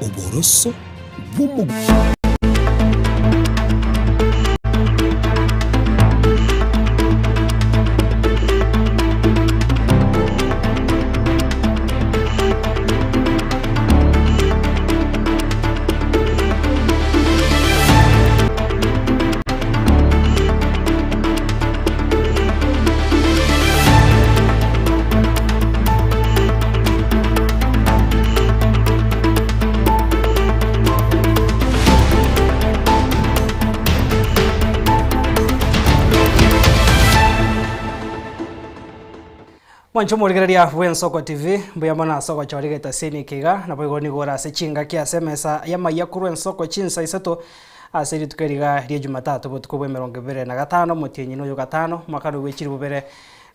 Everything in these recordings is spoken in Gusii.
Oboroso bw'omo. Mwanche omorigereria bw'Ensoko TV, mbuya mono ase ogochora egetaseni eke iga, naboigo nigo ore ase chingaki ase emesa y'amayia korwa ensoko chinsa isato ase rituko eri iga ria Jumatatu botuko bw'emerongo ebere na gatano omotienyi noyo gatano omwaka noyo bwe chilifu bibere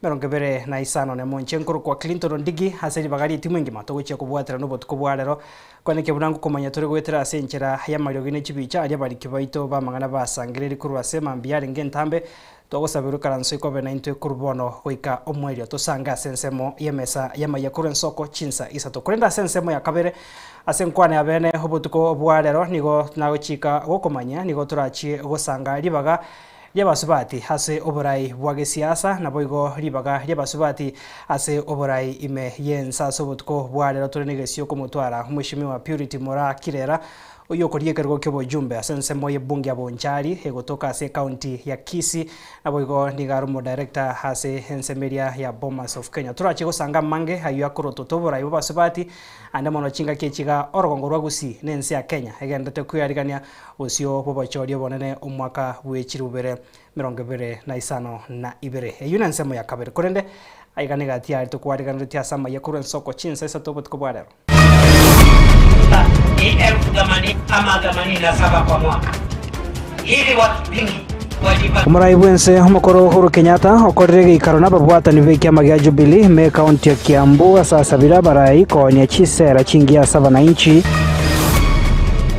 25 nemo inche nkorokwa Clinton Ondigi ase ribaga ri'etimu engima togochia kobwaterana obotuko bwa rero kwaneke buna ngokomanya tore goetera ase enchera y'amariogi ne chibicha aria abariki baito b'amang'ana basangereiri korwa ase mambia arenge entambe twagosaberwa ekaranso ikobe naintwe korwa bono goika omoerio tosange ase ensemo y'emesa y'amayia korwa ensoko chinsa isato korende ase ensemo ya kabere ase enkwana ya bene obotuko bwa rero nigo nagochika gokomanya nigo torachie gosanga ribaga ri'abasubati ase oborai bwa gesiasa, naboigo ribaga ri'abasubati ase oborai ime y'ense ase obotuko bwa rero tore negesio komotwara Omweshimiwa Purity Moraa Kirera oyio okorigia ekerogo ki'oboyumbe ase ensemo y'ebunge ya Bonchari egotoka ase ecounty ya Kisii naboigo nigo are omodirector ase ensemo eria ya Bomas of Kenya. Torache gosanga amange ayio akorotota oborai bw'abasubati ande mono chingaki echi iga orogongo rwa Gusii na ense ya Kenya egenderete kwearigania Bosio bw'obochori obonene omwaka bwe chirubere 2052. Eyio nensemo ya kabere. Korende aiga nigo atiarete tokwariganeretie ase amayia korwa ensoko chinsa isato obotuko bwa rero. Ni elfu themanini ama 87 kwa mwaka ili watu wengi wajipa Omorai bw'ense omokoro Uhuru Kenyatta okorire egeikaro nababwatani b'ekiama gia Jubilee ime ekaunti ya Kiambu ase asabire abarai koonia chisera chingiya ase abananchi.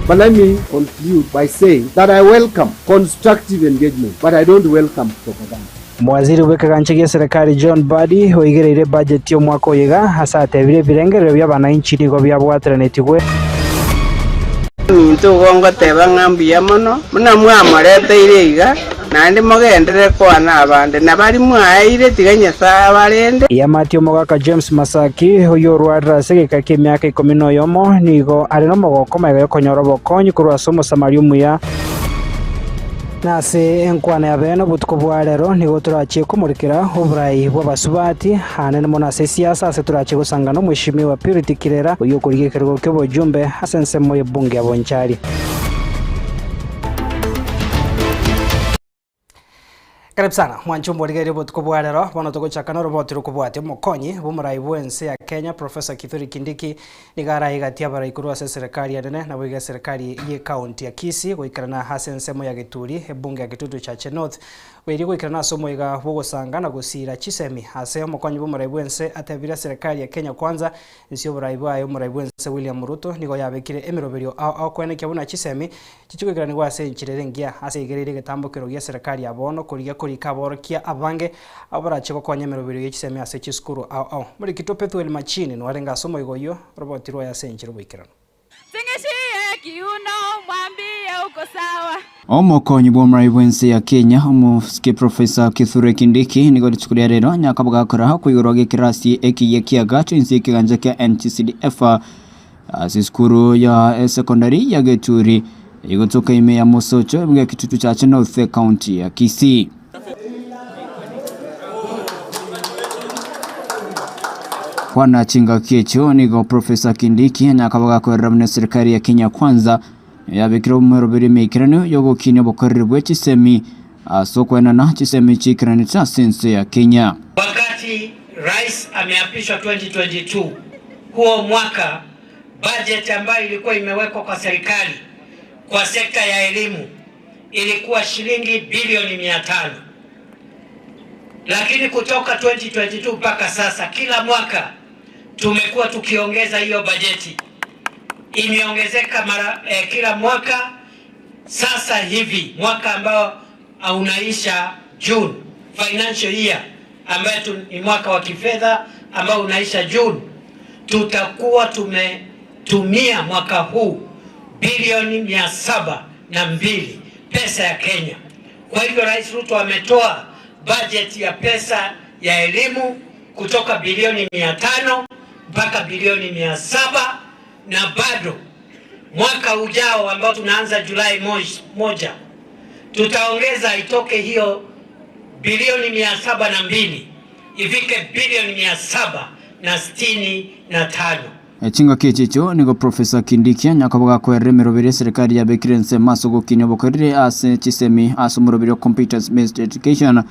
But let me conclude by saying that I welcome constructive engagement, but I don't welcome propaganda. Omowaziri bw'ekegancha gi'eserekari John Mbadi oigereire ebudget y'omwaka oyo iga ase atebire ebirengerero bi'abananchi nigo biabwateranetigwe. Ominto igo ngoteba ng'a mbuya mono, buna mwamoreteire iga, naende mogenderere koa nabande, na baria mwaeire, tiga Nyasae abarende. Eamate y'omogaka James Masaki, oyio orwarire ase egeka ki'emiaka ikomi na oyomo, nigo are nomogoko magega y'okonyora obokonyi korwa ase Omosamaria omuya. Na ase enkwana ya beene obotuko bwa rero nigo torachie komorikera oborai bw'abasubati, aane mono ase esiasa ase torachie gosangana Omweshimiwa Purity Kirera oyio okorigia ekerogo ki'obojumbe ase ensemo y'ebunge ya Bonchari. Karibu sana mwanche omorigereria obotuko bwa rero bono togochaka noroboti rokobwatia omokonyi bw'omorai bw'ense ya Kenya Professor Kithure Kindiki nigo arae egati abarai korwa ase eserekari enene naboigo eserekari ye county ya Kisii goikerana ase ensemo ya Gituri ebunge ya Kitutu Chache North Goeria goikerana ase omoyega bw'ogosanga na gosiira chisemi ase omokonyi bw'omorai bw'ense atebire eserekari ya Kenya Kwanza Inse y'oborai bwaye omorai bw'ense William Ruto nigo yabekire emeroberio ao ao koenekia buna chisemi chichigoikeranigwa ase enchera ere engiya ase igereire egetambokero gia serikali ya bono korigia korika aborokia abange abwo barache gokonya emeroberio ye chisemi ase chisukuru ao ao. Morikitwa Pethuel Machini nwarenge ase omoigo oyio oroboti rwaye ase enchera oboikeranu. Singishie kiuno mwambie uko sawa. Omokonyi bw'omorai bw'ense ya Kenya omosike Professor Kithure Kindiki nigo rituko ria rero nyakabo gakora koigorwa g'ekerasi ekiya ki'agacho inse y'ekegancha kia NTCDF ase esukuru ya esekondari ya Geturi egotoka ime ya Mosocho ebuga ya Kitutu Chache North County ya Kisii. Kwana chingaki echio nigo Professor Kindiki anyakaba gakorera buna eserikari ya Kenya Kwanza yabekire omoeroberio emeikeranu yogokinia obokoreri bwe chisemi ase okoenana chisemi chiikeranete ase ense ya Kenya. Wakati rais ameapishwa 2022 huo mwaka budget ambayo ilikuwa imewekwa kwa serikali kwa sekta ya elimu ilikuwa shilingi bilioni 500, lakini kutoka 2022 mpaka sasa kila mwaka tumekuwa tukiongeza hiyo bajeti, imeongezeka mara eh, kila mwaka. Sasa hivi mwaka ambao unaisha June financial year ambayo ni mwaka wa kifedha ambao unaisha June, tutakuwa tume Tumetumia mwaka huu bilioni 702 pesa ya Kenya. Kwa hivyo Rais Ruto ametoa bajeti ya pesa ya elimu kutoka bilioni 500 mpaka bilioni 700 na bado mwaka ujao ambao tunaanza Julai 1 tutaongeza itoke hiyo bilioni 702 ifike bilioni 765. Chingaki echi echio nigo Professor Kindiki anyakobua gakoerera emeroberi eserikari yabekire ensemo ase ogokinia obokoreri ase chisemi ase omoroberi o Competence Based Education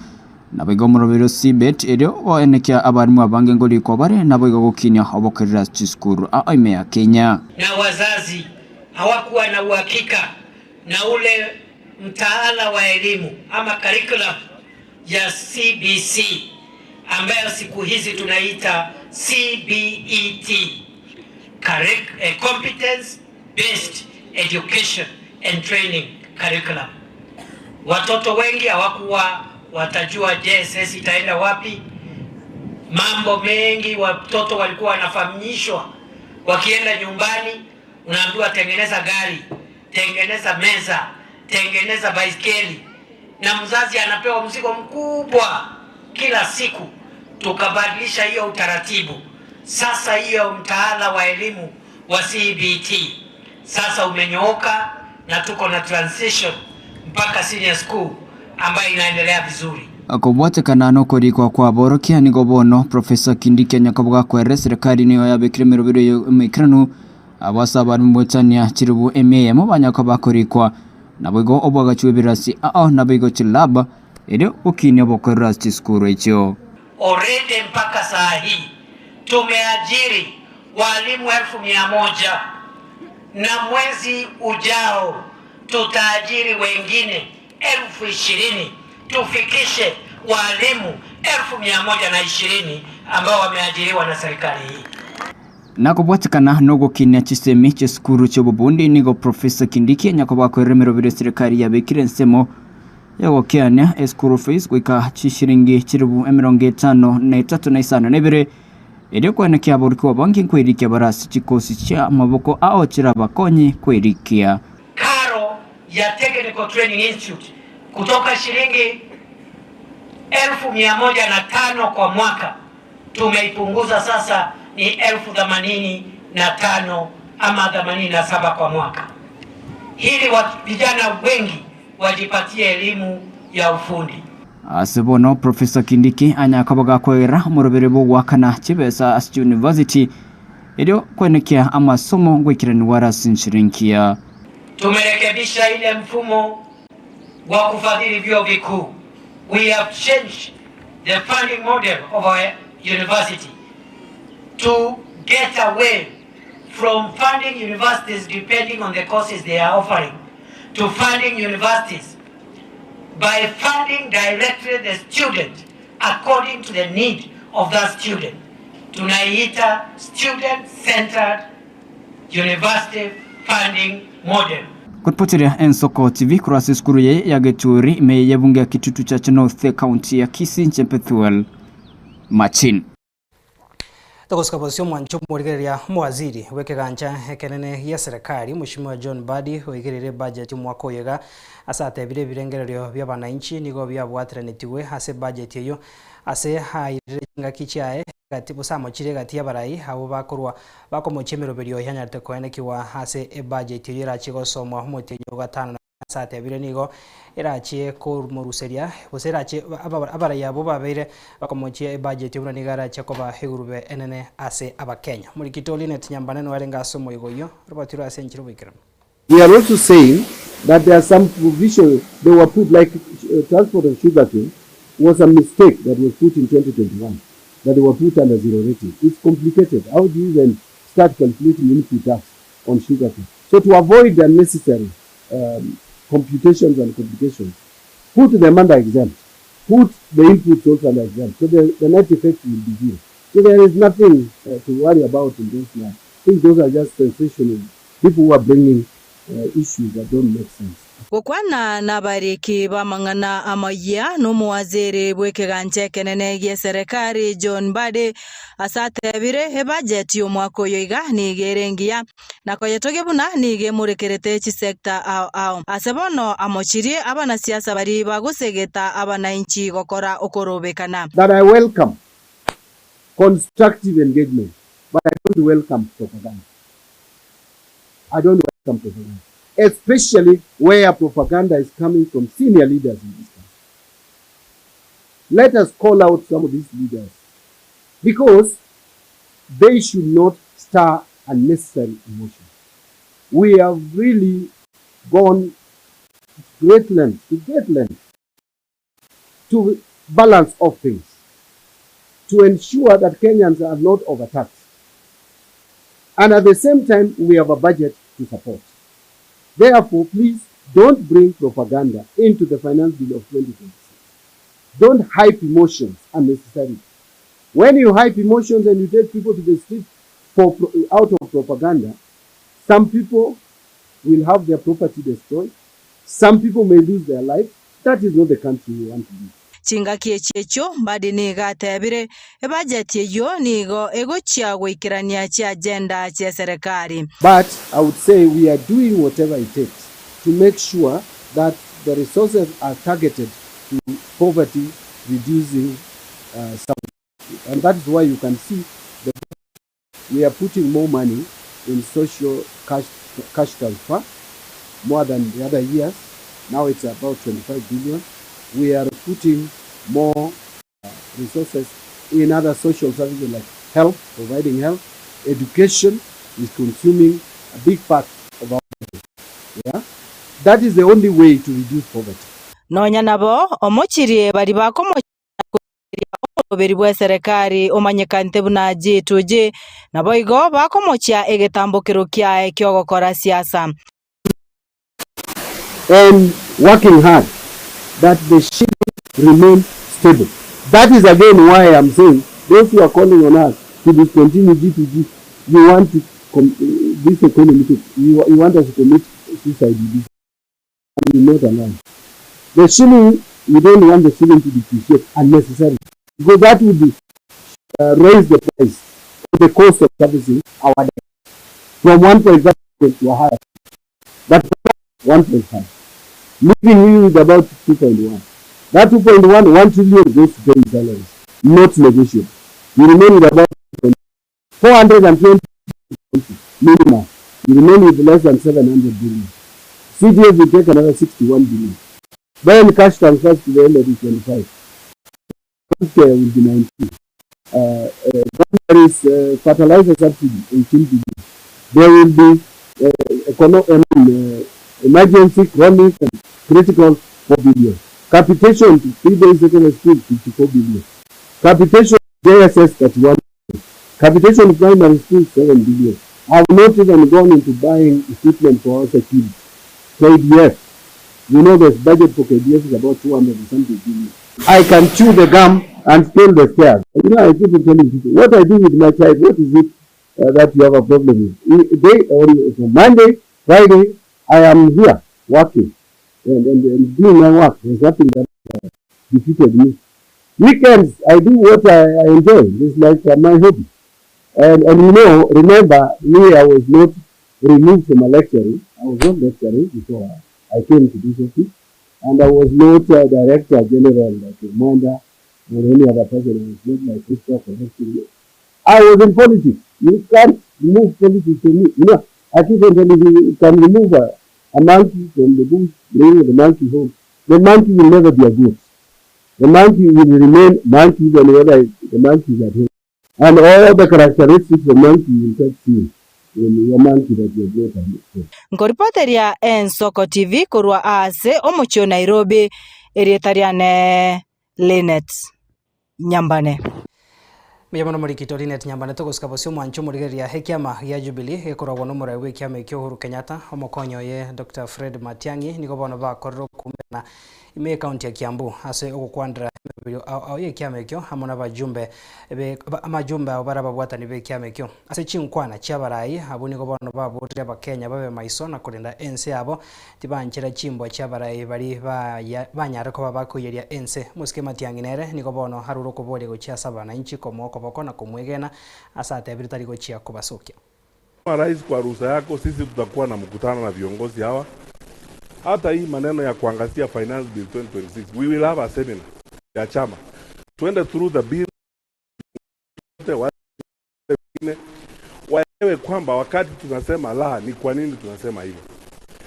naboigo omoroberi o CBET erio goenekia abarimu abange ngorikwa bare naboigo gokinia obokoreri ase chisukuru ao ime ya Kenya. Na wazazi hawakuwa na uhakika na ule mtaala wa elimu ama curriculum ya CBC ambayo siku hizi tunaita CBET, Competence Based Education and Training Curriculum. Watoto wengi hawakuwa watajua JSS itaenda wapi. Mambo mengi watoto walikuwa wanafahamishiwa, wakienda nyumbani unaambiwa tengeneza gari, tengeneza meza, tengeneza baiskeli, na mzazi anapewa mzigo mkubwa kila siku. Tukabadilisha hiyo utaratibu. Sasa hiyo mtaala wa elimu wa CBT sasa umenyooka na tuko na transition mpaka senior school ambayo inaendelea vizuri. Kobwatekana nokorikwa kwa aborokia nigo bono Professor Kindiki anyakobua gakoerera eserekari nigo yabekire emerobero eye emaikeranu abo ase abarimu goetania chiribu emia eyemo banyakoba bakorikwa naboigo obwagachi bw'ebirasi ao naboigo chilab erio gokinia obokorero ase chisukuru echio. Already mpaka saa hii tumeajiri walimu 100,000 na mwezi ujao tutaajiri wengine 20,000 tufikishe walimu 120,000 ambao wameajiriwa na serikali hii. Nakobwatekana nogokinia chisemi chiesukuru chiobobundi nigo Professor Kindiki nyakoba akoerera emerobero eserekari yabekire ensemo yogokeania eschool fees goika chishiringi chiribu 53 na 52 erio koenekia aborokigwa abange nkoerikia bare ase chikosi chia amaboko ao chirabakonye koerikia. Karo ya Technical Training Institute kutoka shilingi 105,000 kwa mwaka tumeipunguza sasa ni 85,000 ama 87 kwa mwaka, ili vijana wengi wajipatie elimu ya ufundi. Ase bono Professor Kindiki anyakaba gakoera omorobere bw'ogoakana chibesa ase chiuniversity erio koenekia amasomo goikeraniwa are ase enchera enkiya. Tumerekebisha ile mfumo wa kufadhili vyuo vikuu. We have changed the funding model of our university to get away from funding universities depending on the courses they are offering to funding universities by funding directly the student according to the need of that student. Tunaiita student-centered university funding model. Koripoteria Ensoko TV korwa ase esukuru eye ya Geturi ime y'ebunge ya Kitutu Chache North County ya Kisii inche Bethuel Machin. Togosuka bosio omwancho omorigereria omowaziri bw'ekegancha ekenene gia eserekari Mweshimiwa John Mbadi oigereire ebudget omwaka oyo iga ase atebire ebirengererio bia abananchi nigo biabwateranetigwe ase ebudget eyio ase airire chingaki chiaye gati gose amochire egati y'abarai abwo bakorwa bakomochia emeroberio yanyarete koenekiwa ase ebudget eyio erachie gosomwa omotienyi o gatano na Ase atebire nigo erachie komoruseria gose erachie abarai abwo babeire bakomochia ebudget buna nigo erachie koba egurube enene ase abakenya. Omorikito Linet Nyambane noyo arenge ase omoigo oyio orobatirwe ase enchera oboikeranu. We are also saying that there are some provisions they were put like transport of sugarcane was a mistake that was put in 2021 that they were put under zero rating. It's complicated. How do you even start calculating input tax on sugarcane? So to avoid unnecessary computations and complications, put them under exempt. Put the inputs also under exempt. So the net effect will be zero. So there is nothing to worry about in those now. I think those are just sensational people who are bringing issues that don't make sense. Gokwana nabariki b'amang'ana amayia nomowaziri bw'ekegancha ekenene gi'eserekari John Mbadi ase atebire ebajeti y'omwaka oyo iga nigo ere engiya na koyetogia buna nigo emorekerete chisecta ao ao. Ase bono amochirie abanasiasa baria bagosegeta abanainchi gokora okorobekana. That I welcome constructive engagement but I don't welcome propaganda. I don't welcome propaganda especially where propaganda is coming from senior leaders in this country. Let us call out some of these leaders because they should not stir unnecessary emotion. We have really gone great lengths, to great lengths to balance off things, to ensure that Kenyans are not overtaxed. And at the same time, we have a budget to support. Therefore, please don't bring propaganda into the finance bill of 2026. Don't hype emotions unnecessarily. When you hype emotions and you take people to the street for, out of propaganda, some people will have their property destroyed. Some people may lose their life. That is not the country we want to be. Chingaki echi echio Mbadi nigo atebire, Ebajeti eyio nigo egochia goikerania chiagenda chi'eserekari. But I would say we are doing whatever it takes to make sure that the resources are targeted to poverty reducing services and that is why you can see the we are putting more money in social cash, cash transfer more than the other years. Now it's about 25 billion. We are putting more resources in other social services like health, providing health, education is consuming a big part of our budget. Yeah? That is the only way to reduce poverty. Nonya nabo, omochirie baria bakomochia koigereria omoroberi bw'eserekari omanyekanete buna G2G, naboigo bakomochia egetambokero kiaye ki'ogokora siasa. And working hard that the shilling remain stable. That is again why I'm saying those who are calling on us to discontinue G2G, you want to com this economy to, you, you want us to commit suicide with this. And we not allow. The shilling, we don't want the shilling to depreciate unnecessarily because that would be, uh, raise the price, the cost of servicing our debt from 1.5 to a higher but 1.5, leaving you with about 2.1. That 2.1, 1 trillion goes to paying salaries, not negotiable. You remain with about 420 minimum. You remain with less than 700 billion. CDF will take another 61 billion. Then cash transfers to the end of 25. Healthcare will be 19. Uh, uh, then there is uh, fertilizer subsidy, 18 billion. There will be uh, econo- I mean, uh, emergency, chronic, and critical, 4 billion. Capitation to 3 day secondary school, 54 billion. Capitation JSS, 31 billion. Capitation to primary school, 7 billion. I have not even gone into buying equipment for our security. KDF. You know the budget for KDF is about 200 and something billion. I can chew the gum and scale the stairs. You know, I keep on telling people, what I do with my child, what is it uh, that you have a problem with? They, on from Monday, Friday, I am here working and, and, and doing my work. There's nothing that uh, defeated me. Weekends, I do what I, I enjoy. It's like uh, my hobby. And, and you know, remember, me, I was not removed from a lecturing. I was not lecturing before I came to this office. And I was not a director general like Mwenda or any other person. I was not like Christopher lecturing. I was in politics. You can't remove politics from me. You know, I keep on telling you, you can remove a, a monkey from the bush, bring the monkey home. The monkey will never be a goat. The monkey will remain monkey whenever the monkey is at home. And all the characteristics of monkey you will start seeing in your monkey that you have brought home. Nkoripoteria Ensoko TV korwa ase omochie o Nairobi, erieta riane Linet Nyambane. Mbuya mono morikito Linet Nyambane togosika bosio omwancho omorigereria ekiama gia Jubilee gekoragwa na omorai bw'ekiama ekio Uhuru Kenyatta, omokonyi oye Doctor Fred Matiang'i nigo bono bakorire okumerana ime ekaunti ya Kiambu ase ogokwanera. Emeroberio ao ao y'ekiama ekio amo nabajumbe be amajumbe abo bare ababwatani b'ekiama ekio. Ase chinkwana chi'abarai abwo nigo bono baborire abakenya babe maiso na korenda ense yabo tibanchera chimbwa chi'abarai baria baya banyare koba bakoiyeria ense. Omosike Matiang'i nere nigo bono arure okoboria gochia ase abananchi komoa okoboko na komwegena ase atebire tari gochia kobasokia. Kama rais kwa ruhusa yako sisi tutakuwa na mkutano na viongozi hawa hata hii maneno ya kuangazia finance bill 2026 we will have a seminar ya chama tuende through the bill wote wengine waelewe kwamba wakati tunasema la ni kwa nini tunasema hivyo,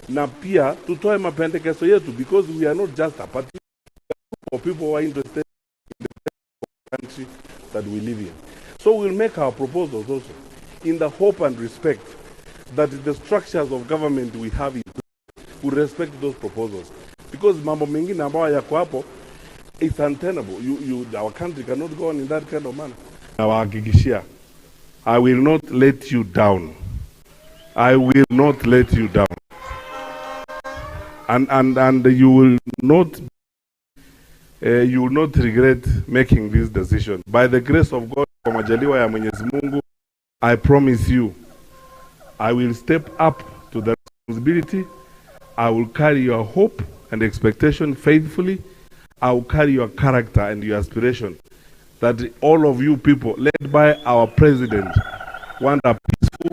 na pia tutoe mapendekezo yetu because we are not just a party of people who are interested in the country that we live in. So we'll make our proposals also in the hope and respect that the structures of government we have in place will respect those proposals because mambo mengine ambayo yako hapo it's untenable. You, you, our country cannot go on in that kind of manner. Nawahakikishia, I will not let you down. I will not let you down. And, and, and you will not you will not regret making this decision. By the grace of God, kwa majaliwa ya Mwenyezi Mungu, I promise you, I will step up to the responsibility. I will carry your hope and expectation faithfully. I will carry your character and your aspiration that all of you people, led by our president, want a peaceful,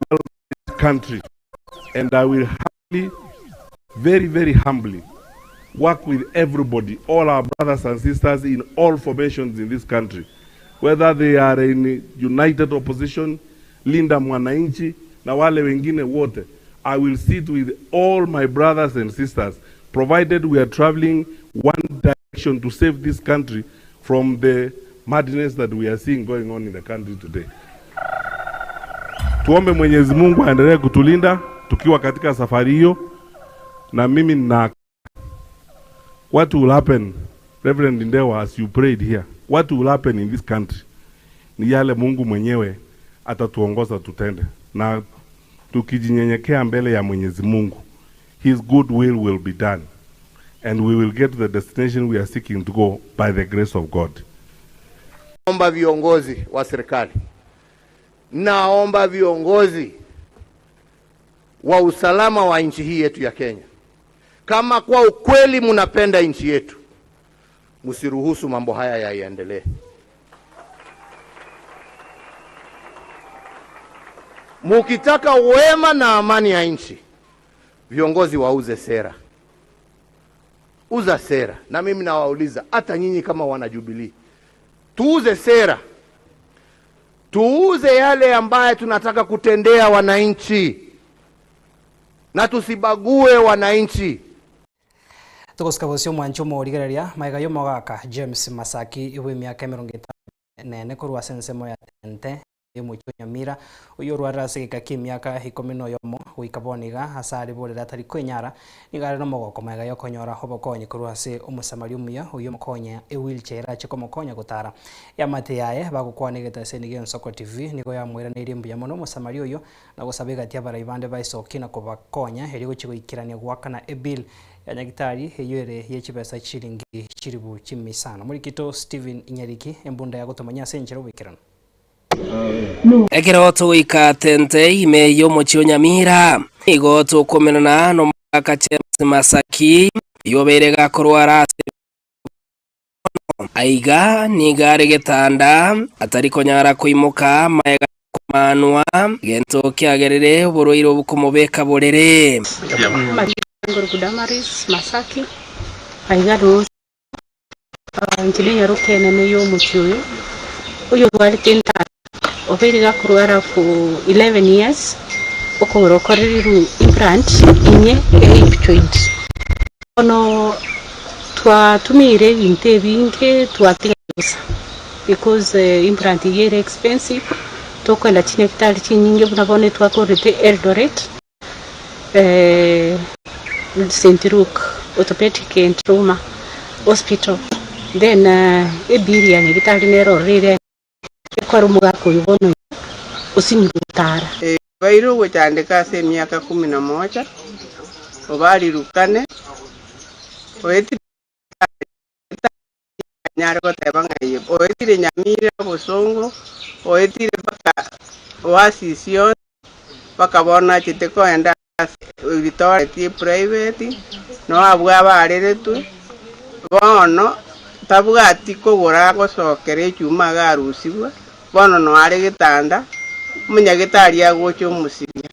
well country. And I will humbly, very, very humbly, work with everybody, all our brothers and sisters in all formations in this country, whether they are in united opposition, Linda Mwananchi na wale wengine wote. I will sit with all my brothers and sisters, provided we are traveling one direction to save this country from the madness that we are seeing going on in the country today. Tuombe Mwenyezi Mungu aendelee kutulinda tukiwa katika safari hiyo, na mimi na what will happen Reverend Ndewa, as you prayed here, what will happen in this country ni yale Mungu mwenyewe atatuongoza tutende, na tukijinyenyekea mbele ya Mwenyezi Mungu, his good will will be done and we will get to the destination we are seeking to go by the grace of God. Naomba viongozi wa serikali, naomba viongozi wa usalama wa nchi hii yetu ya Kenya, kama kwa ukweli mnapenda nchi yetu, msiruhusu mambo haya yaendelee. Mukitaka wema na amani ya nchi, viongozi wauze sera, uza sera. Na mimi nawauliza hata nyinyi kama wana Jubilee, tuuze sera, tuuze yale ambaye tunataka kutendea wananchi, na tusibague wananchi. Togosika bosio omwancho omorigereria magega y'omogaka James Masaki bw'emiaka 54 korwa ase ensemo ya Tente y'omochie o Nyamira oyio orwarire ase egeka ki'emiaka 11 goika bono iga ase are borere atari kwenyara nigo are nomogoko magega y'okonyora obokonyi korwa ase omosamaria omuya oyio omokonya ewheelchair erache komokonya gotara eamate yaye bagokwana egetaseni gi'Ensoko TV nigo yamoiraneirie mbuya mono omosamaria oyio na gosaba egati abarai bande baisokie na kobakonya erio gochia goikerania goakana ebill ya nyagitari eyio ere ye chibesa chiringi chiribu chimisano. Morikito Stephen Nyariki embunda ya gotomanya ase enchera oboikeranu. Ekero togoika tente ime y'omochie o Nyamira, nigo tokomenana nomogaka James Masaki, oyio obeire gakorwara ase mono. Aiga nigo are getanda, atari konyara koimoka magega y'okomanwa, egento kiagerire oborwaire obo komobeka borere. Damaris Masaki, aiga noo Inche nenyaroke enene y'omochie oyo, oyorwarete entaro, obeire gakorwara for 11 years, okogoro okorerirwe implant inye ya hip joint. Bono twatumiire ebinto ebinge twatiga bosa because implant eyio ere expensive, tokogenda chinyagitari chinyinge buna bono etwakorete Eldoret. St Luke Orthopedic and Trauma Hospital then ebill ya nyagitari nere ororo ere ekore omogaka oyo bono iga osinyire gotara. Baire ogochandeka ase emiaka kumi na moja, obarirukane, oetire. Nyare goteba ng'a eye oetire Nyamira obosongo, oetire mpaka Oasis yonsi, mpaka bono achete koenda ase ebitoret eprivate, noo abwo abareretwe, bono tabwati kogora agosokera echuma iga arusigwe, bono noo are getanda, omonyagetari agocha omosibia.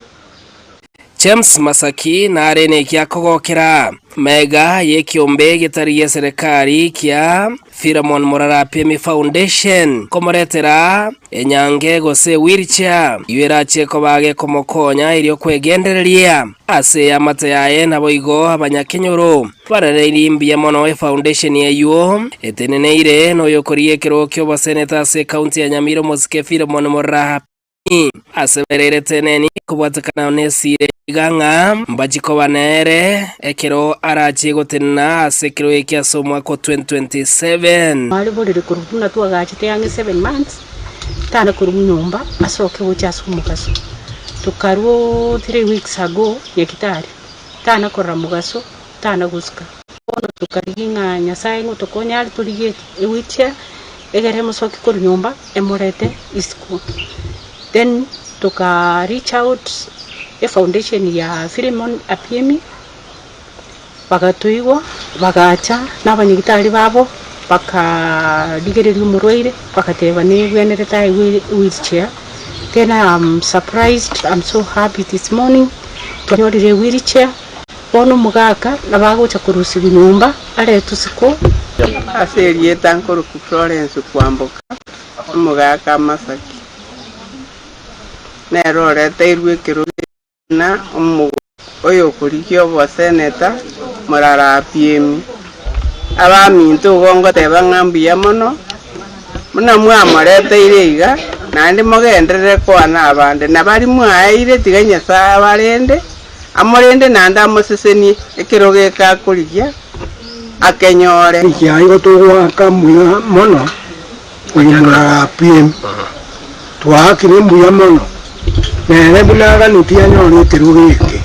James Masaki nare neki akogokera mega y'ekiombe getari gi'eserekari kia Philemon Morara Pemi Foundation komoretera enyange gose wheelchair eyio erache koba gekomokonya erio kwegendereria ase eamate yaye naboigo abanyakenyoro barereirie mbuya mono efoundation eyio eteneneire noyokorigia ekerogo ki'oboseneta ase ekaunti ya Nyamira omosike Philemon Morara Ase baereire teneni kobwatekana nesire iga ng'a mbachie koba nere ekero arachie gotenena ase ekero eke ase omwaka o 2027. Are borere korwa buna twagachete ang'e 7 months, tana korwa nyomba asoke gocha ase omogaso. Tokarwa 3 weeks ago Nyakitari, tana korora mogaso, tana gosuka. Bono tokarigia ng'a Nyasaye ngotokonya are torigie ewheelchair, egere emosoke korwa nyomba emorete isiko. Then toka reach out efoundation ya Philemon Apiemi, bagatoigwa, bagacha na abanyagitari babo, bakarigereria omorwaire, bagateba nebwenerete aegwe ewheelchair. Then I'm surprised, I'm so happy this morning, twanyorire ewheelchair, bono omogaka nabo agocha korusiwa nyomba aretwe isiko. Ase erieta nkorokwa Florence Kwamboka, omogaka Masaki, nere oreteirwe ekerogo na oyokorigia oboseneta Morara Apiemi. Abaminto igo ngoteba ng'a mbuya mono, buna mwamoreteire iga, naende mogenderere koa na abande, na baria mwaeire tiga Nyasae abarende, amorende naende amosesenie, ekerogo eke akorigia akenyore. Ekiagera togoaka mbuya mono oyo Morara Apiemi, twaakire mbuya mono, nere buna aganetie anyore ekerogo eke,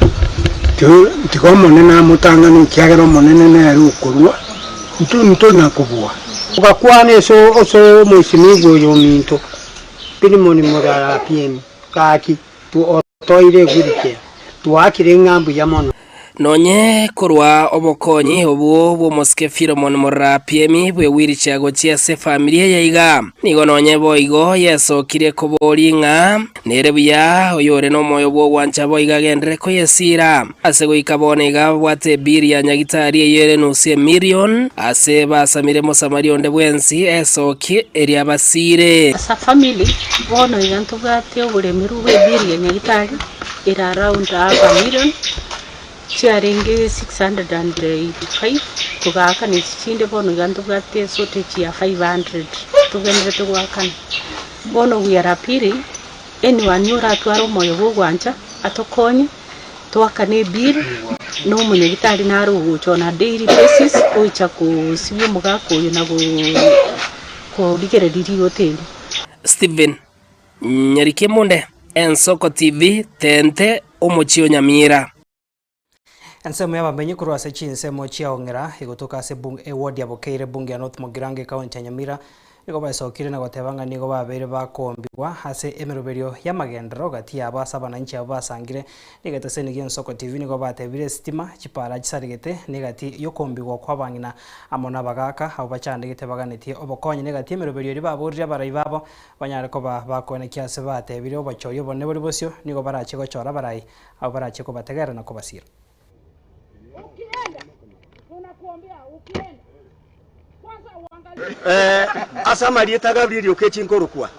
tiga Omonene amotang'ane ekiagera Omonene nere okorua, intwe ntori na kobua. Ogakwana ase omoisinigwa oyo ominto, Pilimoni Morara Apiemi, gaki, otoire egwirichia, twaakire ng'a mbuya mono. Nonye korwa obokonyi obwo bw'omosike Philemon Morara-Apiemi bw'ewheelchair gochia ase efamiri eye iga, nigo nonye boigo yesokirie koboria ng'a nere buya oyore nomoyo bw'ogwancha boigo agenderere koyesiira. Ase goika bono iga babwate ebill ya nyagitari eyio ere nusu emillion ase basamire Mosamaria onde bwensi esokie eria abasiire. As a family, bono iga ntobwate oboremerwa bwa ebill ya nyagitari ere around half a million, chiarenge 685, togaakana echi chinde bono iga ntobwate eshortage ya 500 togenderete goakana. Bono we are appealing anyone oratware omoyo bwa ogwancha atokonye, toakane ebill, na omonyagitari nare ogocha on a daily basis oicha kosibia omogaka oyo na korigereria rigota erio. Stephen Nyarikemunde, Ensoko TV, Tente, omochie o Nyamira. Ensemo y'abamenyi korwa ase chinsemo chia Ong'era egotoka ase eward ya Bokeire ebunge ya North Mugirango ekaunti ya Nyamira nigo baesokire na goteba ng'a nigo babeire bakoombiwa ase emeroberio y'amagenderero gati yabo ase abananchi abwo basangire negeteseni gia Ensoko TV nigo batebire esitima chipara chisaregete negati yokombigwa kwa abang'ina amo nabagaka abwo bachandegete baganetie obokonyi negati emeroberio eria baborire abarai babo banyare koba bakoenekia ase batebire obochori obonene bore bosio nigo barache gochora abarai abwo barache kobategerera na kobasira. Eh, ase amarieta a Gabriel Okechi nkorokwa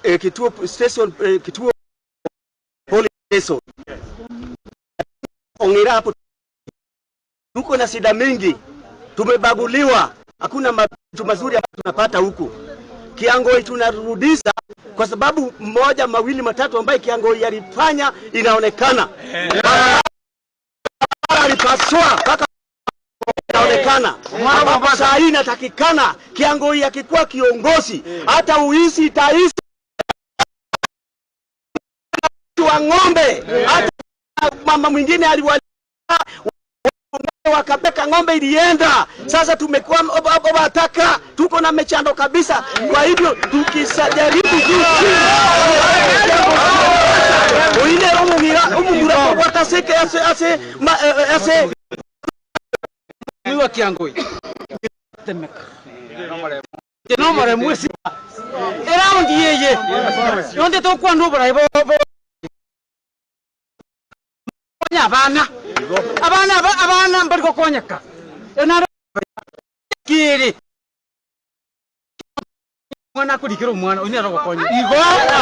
eh, kituo station eh, kituo police station Ong'ira hapo tuko na shida mingi, tumebaguliwa, hakuna mavitu mazuri ambayo tunapata huku. Kiangoi tunarudisha kwa sababu mmoja mawili matatu ambaye Kiangoi alifanya inaonekana, barabara alipasua mpaka inaonekana, ambapo saa hii inatakikana Kiangoi akikuwa kiongozi, hata uisi itaisha wa ng'ombe, hata mama mwingine aliwa Wakabeka ng'ombe ilienda. Sasa tumekuwa obataka, tuko na mechando kabisa. Kwa hivyo tukisajaribu juu chini oinera omugira omomura kobwata ase ase ase ma ase Niwa kiangoi temeka nomoremu esima eraundi eye yonde tokwana oborai bo Konya abana, abana aba abana mbari gokonyeka, enaro kiri omwana akorikera omwana oyio nere ogokonya. Igo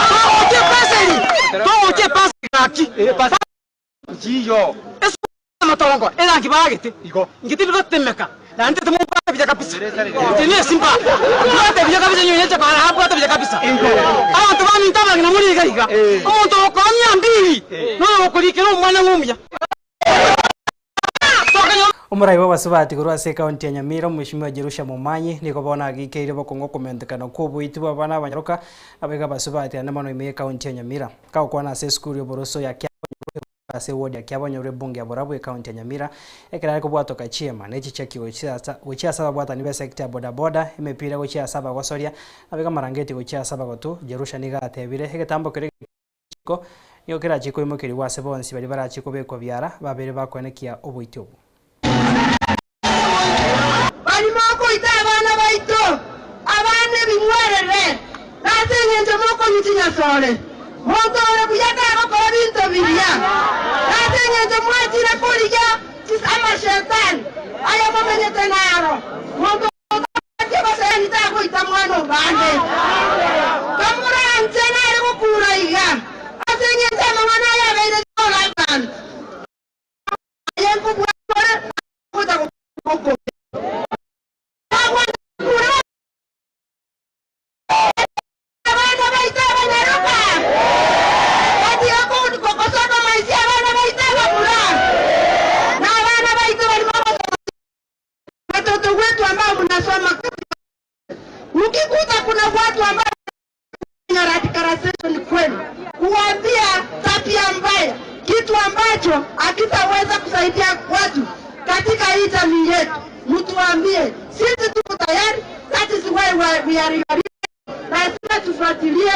togochia epaseri, togochia epaseri gaki, nchiyo esukuru amatongo erangi baagete igo, inche tindi gotemeka naende timobwate buya kabisa, inche nesimba mbwate buya kabisa inye onyeche kora aa mbwate buya kabisa. Abanto baminto abang'ina more iga iga, omonto ogokoa mia mbili noyo ogokorikera omwana ng'a omuya. Omorai bw'abasubati korwa ase ekaunti ya Nyamira, Omweshimiwa Jerusha Momanyi, nigo bono ageikeire bokong'u okomentekana kw'oboiti bw'abana abanyaroka abaiga abasubati ande mono ime y'ekaunti ya Nyamira. Kagokwana ase esukuru y'oboroso ya Kiabonyoru ase ewodi ya Kiabonyoru ebunge ya Borabu ekaunti ya Nyamira, ekero are kobwatoka chiema ne chicheki gochia gochia ase ababwatani b'esekta ya bodaboda, emepira gochia ase abagosoria, nabaiga amarangeti gochia ase abagotu, Jerusha nigo atebire egetambo keria Riko nigo kerachie koimokerigwa ase bonsi baria barachie kobekwa biara, babere bakoenekia oboiti obwo. Baria mokoita abana baito, abana ebing'werere, na ase engencho mokonywa chinyasore. Monto ore buya tagokora binto biria, na ase engencho mwachire korigia amashetani aya momenyete naro. Monto otabwati amashetani tagoita mwana obande. Kamoranche nare gokura iga, ase engencho amang'ana aya abeire igoro abanto. Aye nkobua ore gocha gokobea. Abana baito abanyaroka, batiga gosodomaisia abana baito abamura, na abana baito barimo gosoma. Watoto wetu ambao mnasoma, mkikuta kuna watu ambao radicalization kwenu, kuambia tabia mbaya, kitu ambacho hakitaweza kusaidia watu katika hii jamii yetu, mtuambie, sisi tuko tayari. That is why we are your lazima tufuatilie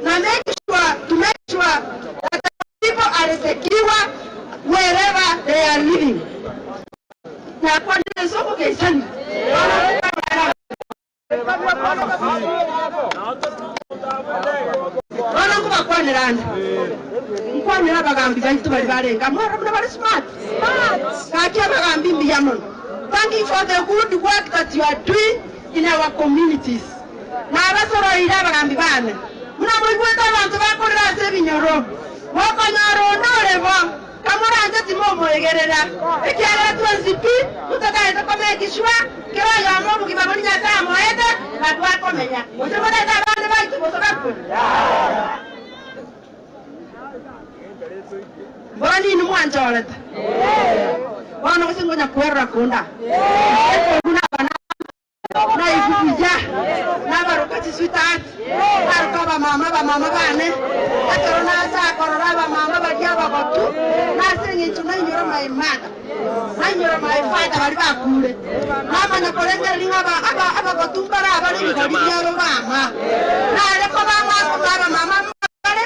na make sure, to make sure that the people are secure wherever they are living. Na kwa nini soko keisani? Bono nkobakwanerande, nkwanere abagambi baito baria barenge amo aro buna bare smart. Gaki abagambi mbuya mono. Thank you for the good work that you are doing in our communities. Nabasoroire abagambi bane, buna moigwete abanto bakorera ase ebinyoro, mokonyora onde ore bo, Kamoranche timomoegerera, ekiagera twensi pi totataete komake sure kera oyomo obogima boria Nyasae amoete nabwo akomenya. Gose morete abande baito gose bakwe. Mbora ninwe mwanchorete bono gose ngonya kwerora konda ekongu nabana Naigwe buya, nabaroka chisweetheart, naroka abamama abamama bane, ekero nacha korora abamama baria abagotu, nase eng'encho nainyora my mother, nainyora my father baria bakure, namanya korengereria ng'a aba aba abagotu mbare abare ebigori biabo bama, nare koba ng'a abamama mbare.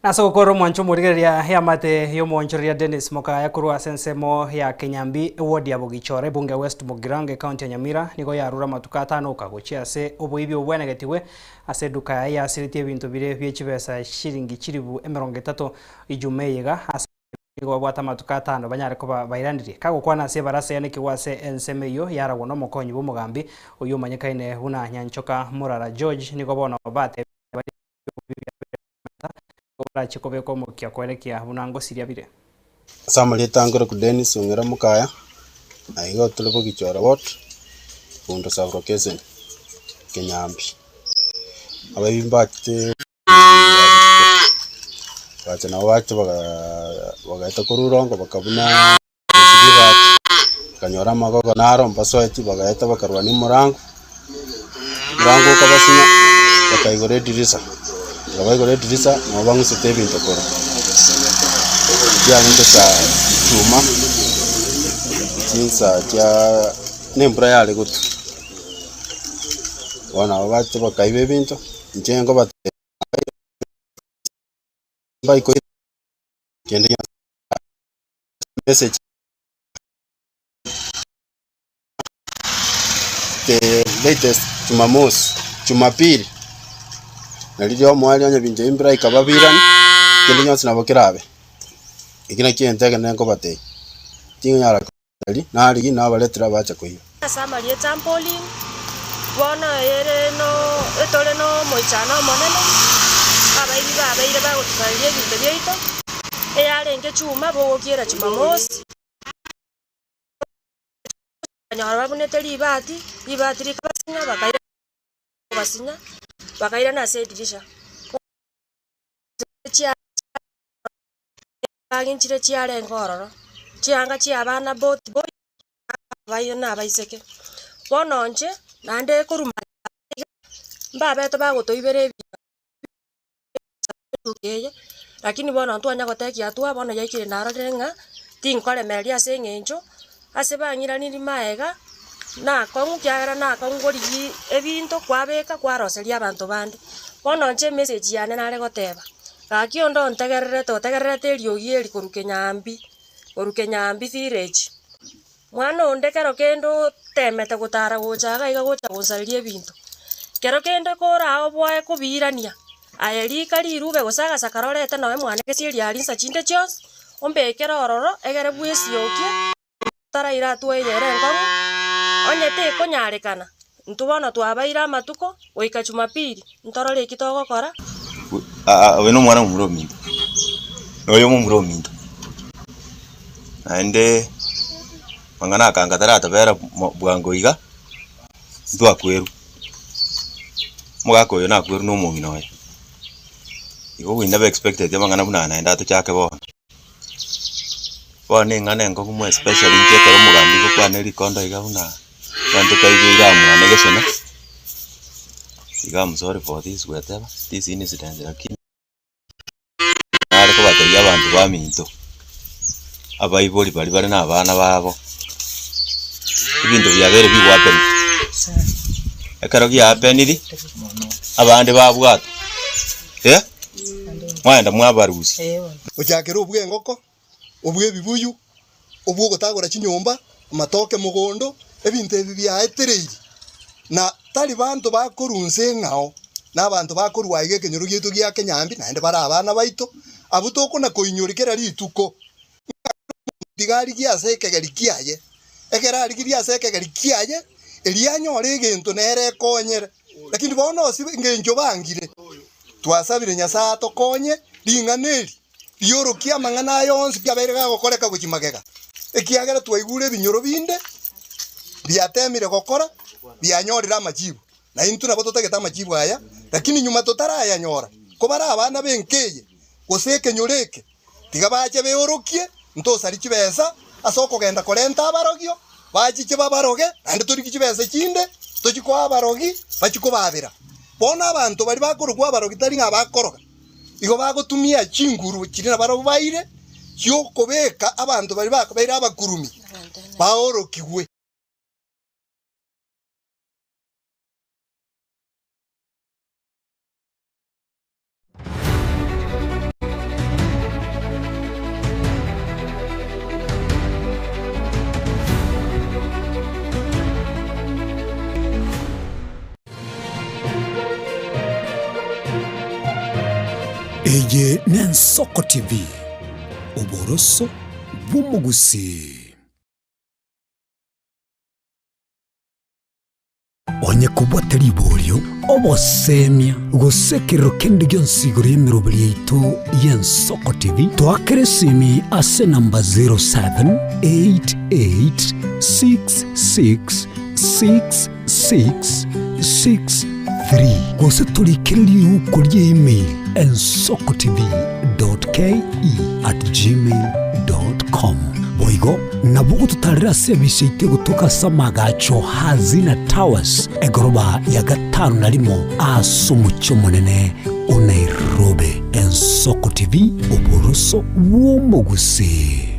Nase ogokorera omwancho omorigereria eamate y'omoonchoreria Dennis Mokaya korwa ase ensemo ya Kenyambi eward ya Bogichora ebunge ya West Mugirango ecounty ya Nyamira nigo yarure amatuko atano oka gochia ase oboibi obwenegetigwe ase eduka yaye yasiretie ebinto bire bie chibesa shilingi chilibu emerongo etato Ijumaa eye iga ase nigo babwate amatuko atano banyare koba bairanirie. Kagokwana ase ebarasa yanekigwe ase ensemo eyio yaragwa nomokonyi bw'omogambi oyio omanyekaine buna Nyanchoka Murara George nigo bono batebire Nigo barachie kobeka omokia koerekia buna ngosiria bire. Ase amarieta nkorokwa Dennis Ong'era Mokaya, na igo tore Bogichora Ward, Bondo Sub Location, Kenyambi. Abaibi mbachete bagacha nabo bacha bagaa bagaeta korwa rongo bakabuna ribati, bakanyora amagogo naro mbasoeti bagaeta bakarwania omorango, omorango okabasinya, bakaigora edirisa, ekero baigora edirisa nabo bang'usete ebinto korwa, biarenge saa chuma. Chinsa chia na embura yare gotwa, bono nabo bacha bakaiba ebinto, inche nkobatebia mbaikoire kende gionsi message the latest jumamosi, jumapili, nari riria omoerio onye binto ebi mbiraika babirane, kende gionsi nabo kerabe. Eki nakio egento ekenene nkobatebia, tingonyara Riria narigia nabaretera abacha koiba. Ase amarieta Pauline, bono ere no etore nomoichano omonene, abaibi babeire bagotusareria ebinto biaito, eyarenge chuma bogokiera chumamosi, bakanyora babunete ribati, ribati rikabasinya bakairana kobasinya, bakairana ase edirisha. Chiaginchire chiarenge ororo, chianga chi'abana both boys abayo na abaiseke. Bono inche naende korwa magega iga, mbabete bagotoibera ebinto eye, lakini bono ntwanya gotekia atua bono yaikire narorire ng'a tinkoremereria ase eng'encho, ase bang'iranirie maega, nakong'u kiagera nakong'u korigia ebinto kwabeka kwaroseria abanto bande. Bono inche emessage yane nare goteba, gaki onde ontegererete otegererete eriogi eri korwa Kenyambi, korwa Kenyambi village, mwana onde kero kende otemete gotara gocha iga iga gocha gonsareria ebinto, kero kende koraoboe kobiirania, aye rika rirube gose agasakara orete nonye mwane gesieri aria insa chinde chionsi, ombekere ororo egere bwesiokie. Taraira atwo eyere enkong'u, onye tekonyarekana, intwe bono twabaire amatuko goika Jumapili, ntorore eki togokora. Oyo nomwana momura ominto, noyo momura ominto, naende mang'ana aka anga taratobera bwango iga, ntwakwerwa, omogaka oyo nakwerwa na omong'ina oye, igo we never expected amang'ana buna aya naende atochake bono. Bono eng'ana enkong'u more especially inche ekero omogambi ngokwana erikondo iga buna abanto taibeire amo mwane gesona, iga am sorry for this gweteba, this incident lakini nare kobatebia abanto baminto, abaibori baria bare na abana babo, ebinto biabeire bigohappen, ekero giahappeniri, abande babwatwa eh. Mwaenda mwabarusia. Gochakera obw'engoko, obw'ebibuyu, obw'ogotagora chinyomba, amatoke mogondo, ebinto ebi biaetereiri, na tari banto bakorwa nse eng'ao, na abanto bakorwa aiga ekenyoro giaito gia Kenyambi, naende bare abana baito, abwo tokona koinyori kera rituko, ng'a tiga arigie ase ekegeri kiaye, ekero arigirie ase ekegeri kiaye, erio anyore egento nere ekonyere. Lakini bono ase engencho bangire, twasabire Nyasae atokonye ring'ana eri riorokie amang'ana aya onsi pi abeire gagokoreka gochia magega, ekiagera twaigure ebinyoro binde biatemire gokora bianyorire amachibu, na intwe nabo totagete amachibu aya, lakini nyuma totarayanyora, kobare abana b'enka eye, gose ekenyoro eke, Tiga bache beorokie, ntosarie chibesa ase okogenda korenta abarogio, bachiche babaroge, naende torigie chibesa chinde tochie koa abarogi bachie kobaabera. Bono abanto baria bakorokwa abarogi tari ng'a bakoroga, igo bagotumia chinguru chiria nabarabwo baire chi'okobeka abanto baria babeire abakurumi baorokigwe. Eye n'Ensoko TV, oboroso bw'omogusii. Onye kobwate riborio, obosemia, gose ekerero kende gionsi igoro y'emeroberi yaito y'Ensoko TV, toakere esimi ase enamba 0788666663 gose torikere riuko rie email ensokotv.ke@gmail.com. Boigo Nabo ogototarera ase ebise yaito egotoka ase amagacho Hazina Towers, egoroba ya gatano na rimo ase omochie omonene o Nairobi. Ensoko TV, oboroso bw'omogusii.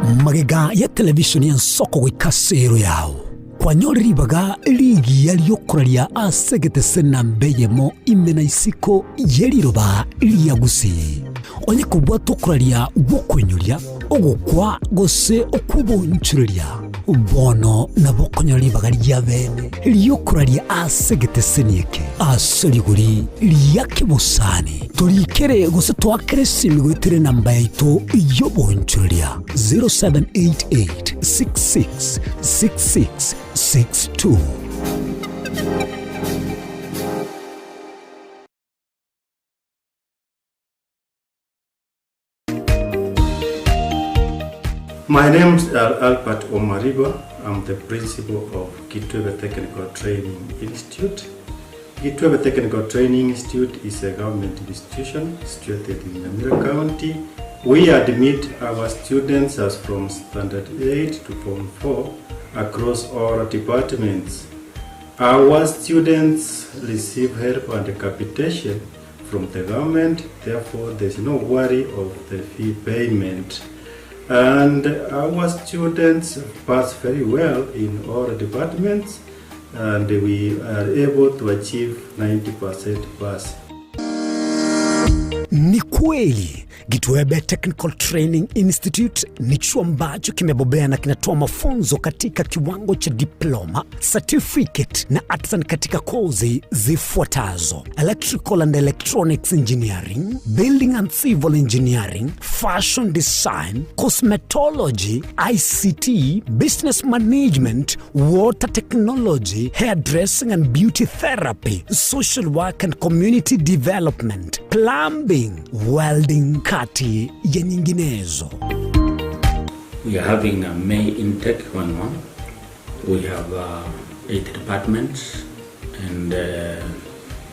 Magega ya televishoni y'ensoko goika ase ero yao, kwanyore ribaga rigiya ri'okoraria ase egetese namba eyemo ime na isiko ye riroba ria Gusii. Onye kobwata okoraria gw'okoinyoria, ogokwa gose okw'obonchoreria, bono nabo okonyora ribaga ria bene ri'okoraria ase egeteseni eke ase rigori ria kebosani. Torikere gose toakere esimi goetera enamba yaito y'obonchoreria 0788 66 66 62. My name is Albert Omariba. I'm the principal of Kitwebe Technical Training Institute. Kitwebe Technical Training Institute is a government institution situated in Nyamira County. We admit our students as from Standard 8 to Form 4 across all departments. Our students receive help and capitation from the government, therefore there's no worry of the fee payment. And our students pass very well in all departments and we are able to achieve 90% pass. Ni kweli Gitwebe Technical Training Institute ni chuo ambacho kimebobea na kinatoa mafunzo katika kiwango cha diploma, certificate na artisan katika kozi zifuatazo: electrical and electronics engineering, building and civil engineering, fashion design, cosmetology, ICT, business management, water technology, hairdressing and beauty therapy, social work and community development, plumbing, welding, kati ya nyinginezo. We are having a May intake going on. We have 8 departments and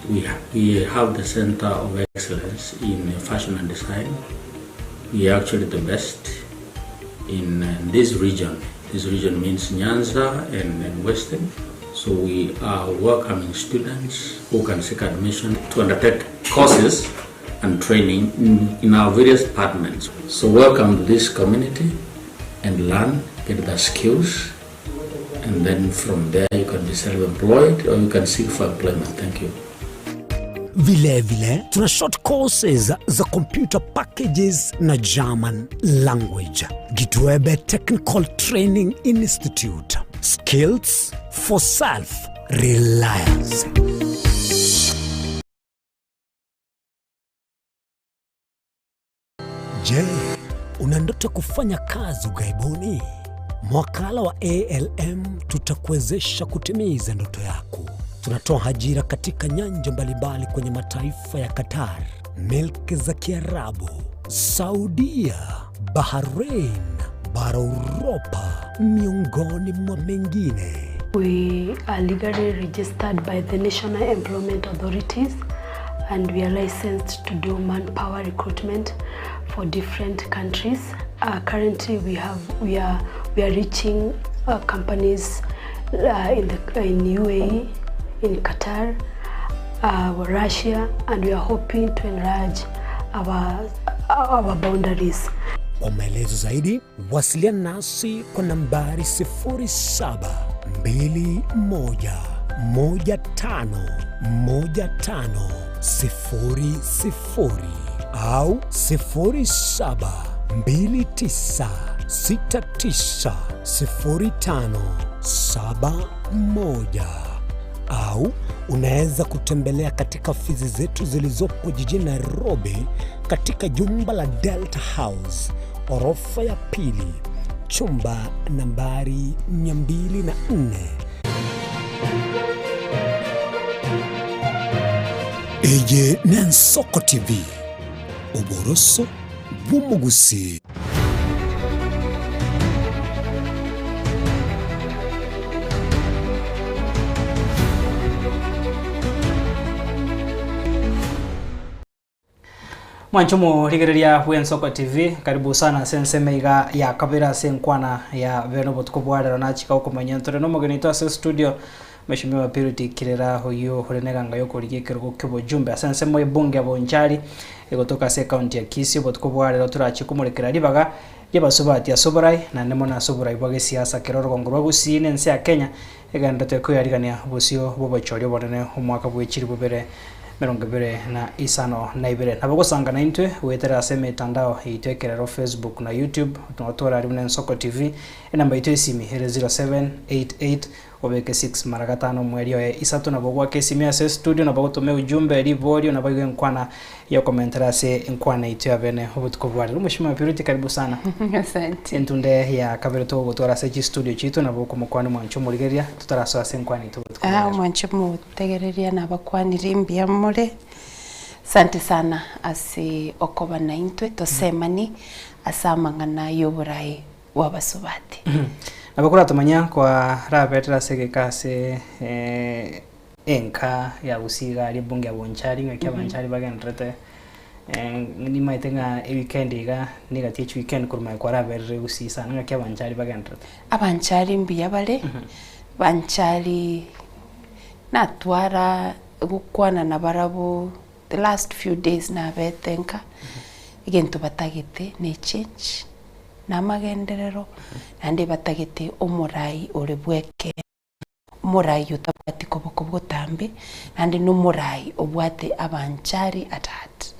we, ha we have the Center of Excellence in Fashion and Design. We are actually the best in this region. This region means Nyanza and, and Western. So we are welcoming students who can seek admission to undertake courses and training in, in our various departments. So welcome to this community and learn, get the skills, and then from there you can be self-employed or you can seek for employment. Thank you. Vile vile tuna short courses za computer packages na German language. Gitwebe Technical Training Institute. Skills for self reliance. Je, una ndoto kufanya kazi ughaibuni? Mwakala wa ALM tutakuwezesha kutimiza ndoto yako. Tunatoa ajira katika nyanja mbalimbali kwenye mataifa ya Qatar, milki za Kiarabu, Saudia, Bahrain, bara Uropa, miongoni mwa mengine. We are legally registered by the National Employment Authorities and we are licensed to do manpower recruitment for different countries. Currently we have we are we are reaching companies in the in UAE, in Qatar, Russia and we are hoping to enlarge our our boundaries. Kwa maelezo zaidi wasiliana nasi kwa nambari 0721151500 au 0729690571 au unaweza kutembelea katika ofisi zetu zilizopo jijini Nairobi katika jumba la Delta House orofa ya pili chumba nambari 204. Eye n'Ensoko TV, oboroso bw'omogusii. Mwanche omorigereria bw'Ensoko TV, karibu sana ase ensemo iga ya kabere ase enkwana ya bene obotuko bwa rero nachika gokomanya ntore na omogeni oito ase estudio. Mheshimiwa Purity Kirera oyio ore neganga yokorigia ekerogo kiobojumbe ase ensemo y'ebunge ya Bonchari egotoka ase ecounty ya Kisii obotuko bwa rero torachie komorekera ribaga riabasubati ase oborai naende mono ase oborai bwa gesiasa kera orogongo rwa Gusii na ense ya Kenya egenderete koyarigania bosio bw'obochori obonene omwaka bwe chilifu bibere 25. Nabo gosanga naintwe goetera ase emetandao yaito ekerero Facebook na YouTube, nabo torari buna Ensoko TV, enamba yaito y'esimi ere 0788 obeke 6 mara gatano omweri oye isato nabo goaka esimi ase estudio nabo gotoma eujumbe riborio nabo igo enkwana yokomentera ase enkwana yaito ya bene obotuko bwa rero. Mheshimiwa Purity karibu sana. Asante. Entunde ya kabere togogotwara ase chistudio chiaito nabo okomokwania omwancho omorigereria totarasoa ase enkwana yaito obotuko bwa Ah, rero. omwancho Tegereria nabakwanire mbuya more. Asante sana ase okoba naintwe tosemani ase amang'ana y'oboraai bw'abasubati. Nabo koratomanya kwarabetere ase egeka ase enka ya Gusii iga aria ebunge ya Bonchari ng'aki abanchari bagendererete nimaete ng'a eweekend iga nigatie chiweekend korwa magega kwaraberire Gusii sana ng'aki abanchari bagendererete. Abanchari mbuya bare, banchari Natwara gokwana nabarabwo the last few days nabete nka, egento batagete ne change, na amagenderero, naende batagete omorai ore bw'ekeene, omorai otabwati koboko botambe, naende na omorai obwate abanchari at heart,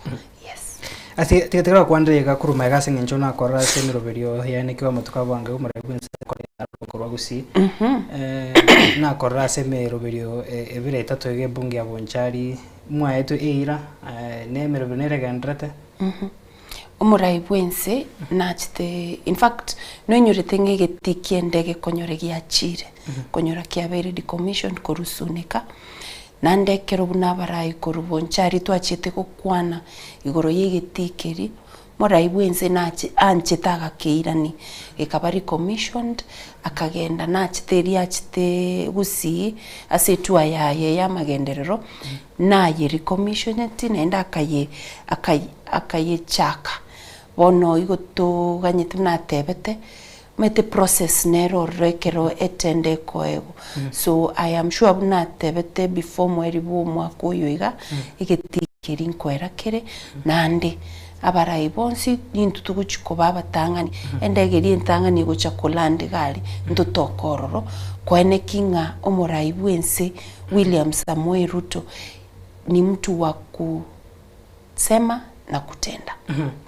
yes. Ase tiga tiga gokwanera iga korwa magega ase eng'encho nakorora ase emeroberio yaane ekiagera amatuko abange omorai bwense korwa Gusii nakorora ase emeroberio ebere etato iga ebunge ya Bonchari mwaetwe eira na emeroberio nere egendererete. Omorai bwense nachete in fact noinyorete ng'a egetii ki'endege gekonyora giachire konyora kiabeire decommissioned korwa Sunika. Naende ekero buna abarai korwa Bonchari twachiete gokwana igoro y'egetii keria, morai bwense nache anchete agakeirani, gekaba recommissioned, akagenda nachete eria achete Gusii ase etour yaye y'amagenderero, naye recommissioneti naende akaye akaye akayechaka. Bono igo toganyete buna atebete, Omanyete process nere ororo ekero etender ekoegwa. So I am sure buna atebete before mweri bwa omwaka oyo iga, egetii keria nkoera kere, naende abarai bonsi nintwe togochia koba abatang'ani, endege eria entang'ani egocha koland iga aria, ntotoke ororo, koeneki ng'a omorai bwa ense William Samoei Ruto ni mtu wa kusema na kutenda.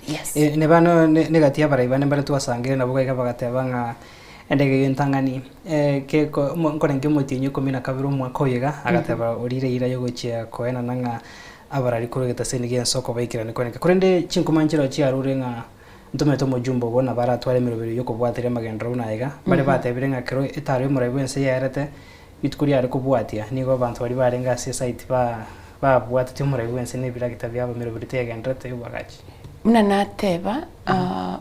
Yes. Eh, ne bano ne- negati y'abarai bande mbare twasangire nabo gaiga bagateba ng'a endege eyio entang'ani eh, keko omo- nkorenge omotienyi ikomi na kabere omwaka oyo iga, agateba orire eira yogochia koenana ng'a abarari korwa egetaseni gia ensoko baikerane kweneka. Korende chinkuma nchireo chiarure ng'a ntomete omojumbe obo nabo aratware emeroberi y'okobwateria amagenderero buna aya iga, baria batebire ng'a ekero etaro y'omorai bw'ense yaerete, Rituko riare kobwatia, nigo abanto baria barenge ase esite ba babwatetie omorai bw'ense na ebiragita biabo emeroberi tegenderete y'oboagachi. Buna nateba,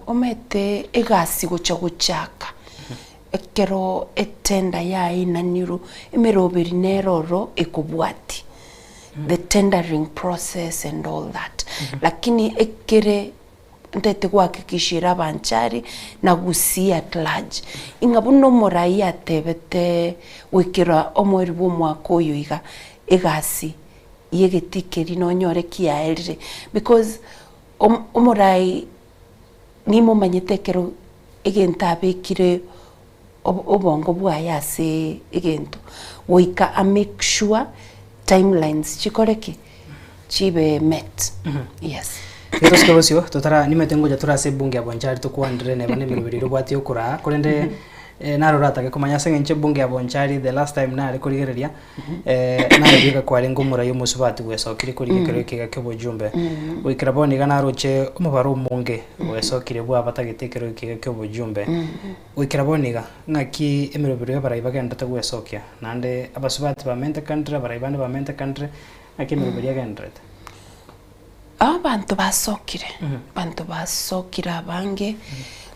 omanyete egasi gocha gochaka, ekero etender yaenanirwe, emeroberi nere oro ekobwatia, the tendering process and all that. Lakini ekere Ntete gohakikishera abanchari na Gusii at large ing'a buna omorai atebete goikera omoerio bw'omwaka oyo iga egasi y'egetii keria nonyore kiaerire because omorai nimomanyete ekero egento abekire obongo bwaye ase egento goika a make sure timelines chikore ki? Chibe met. Yes. Tiga tosike bosio totara nimanyete ngocha tore ase ebunge ya Bonchari tokwanire neba na emeroberi eria obwate yokoraa korende eh, naro oratake komanya ase eng'encho ebunge ya Bonchari the last time nare korigereria eh, naye kwarenge omorai omosubati bwesokire korigia ekero ekiga kia obojumbe goikera bono iga naroche omobaro omonge bwesokire bwabatagete ekero ekiga kia obojumbe Goikera bono iga, ng'aki emeroberi y'abarai bagenderete gwesokia, naende abasubati bamentekanire, abarai bande bamentekanire, ng'aki emeroberi egendererete? Abanto basokire, abanto basokire abange,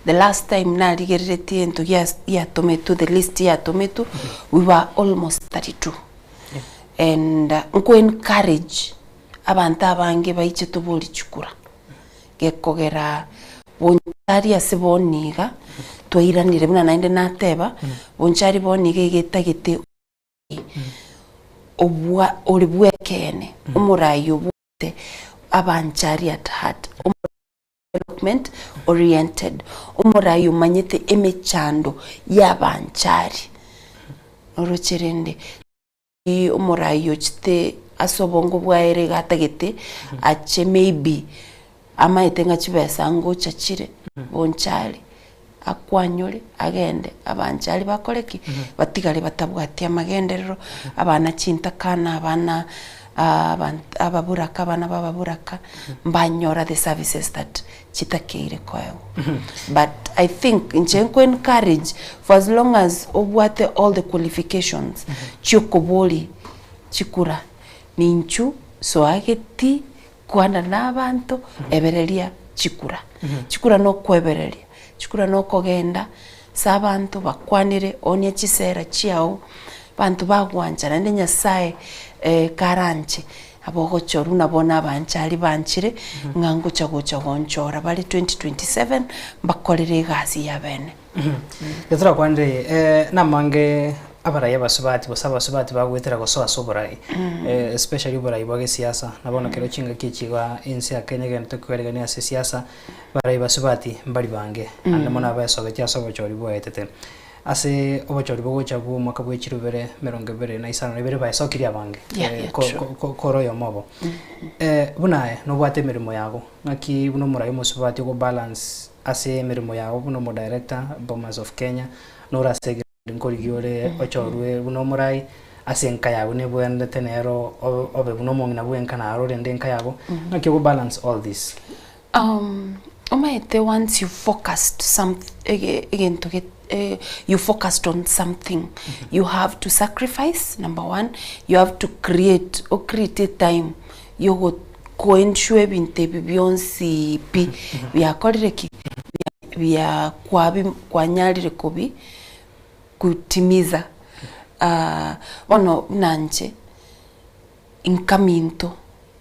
the last time narigereretie egento gia- giatometwe, the list yatometwe, we were almost 32 and nko encourage abanto abange baiche tobori chikura. Gekogera bonchari ase bono iga, twairanire buna naende nateba, bonchari bono iga iga etagete. obwa ore bw'ekeene, omorai obwate abanchari at heart, development oriented, omorai omanyete emechando y'abanchari. Noroche rende omorai ochete ase obongo bwaye ere iga atagete ache maybe amaete ng'a chibesa ngocha chire bonchari akwanyore agende abanchari bakore ki? Batigare batabwati amagenderero, abana chintakana, abana ababuraka, abana ba ababuraka, mbanyora the services that chitakeire koegwa. But I think inche nko encourage for as long as obwate all the qualifications chiokoboria chikura, ninchu soageti Kwana nabanto, ebereria chikura. Chikura nokwebereria, chikura nokogenda ase abanto bakwanere, oonie chisera chiao, abanto bagwancha naende Nyasaye karanche nabo ogochorwa nabo bono abanche aria banchire ng'a ngocha gocha gonchora bare 2027 mbakorere egasi yabene. Getorakwanire eh, namange abarai abasubati gose abasubati bagoetera gosoa ase oborai eh, especially oborai bwa gesiasa na bono kero chingaki echi iga ense ya Kenya egento tokoeregania ase esiasa barai basubati mbari bange naende mono abaesogetie ase obochori bwaetete. Ase obochori bogocha bwa omwaka bwe chirubere emerongo ebere na isano na ibere baesokirie abange Yeah, eh, yeah, ko- true. ko- ko- kore oyomo obo. Eh, buna aye nobwate emeremo yago ng'aki buna omorai omosubati ogobalance Ase emeremo yao buna omodirector Bomas of Kenya, nore ase egendi nkorigia ore ochorwe buna omorai, ase enka yago nebwenerete nero obe buna omong'ina bw'enka naro orende enka yago, naki ogo balance all this? Omanyete once you focused some egento gete you focused on something you have to sacrifice number one, you have to create o create etime yogo koensure ebinto ebi bionsi pi biakorire ki? Bia kwabi kwanyarire kobi kutimiza. Bono buna inche inka minto,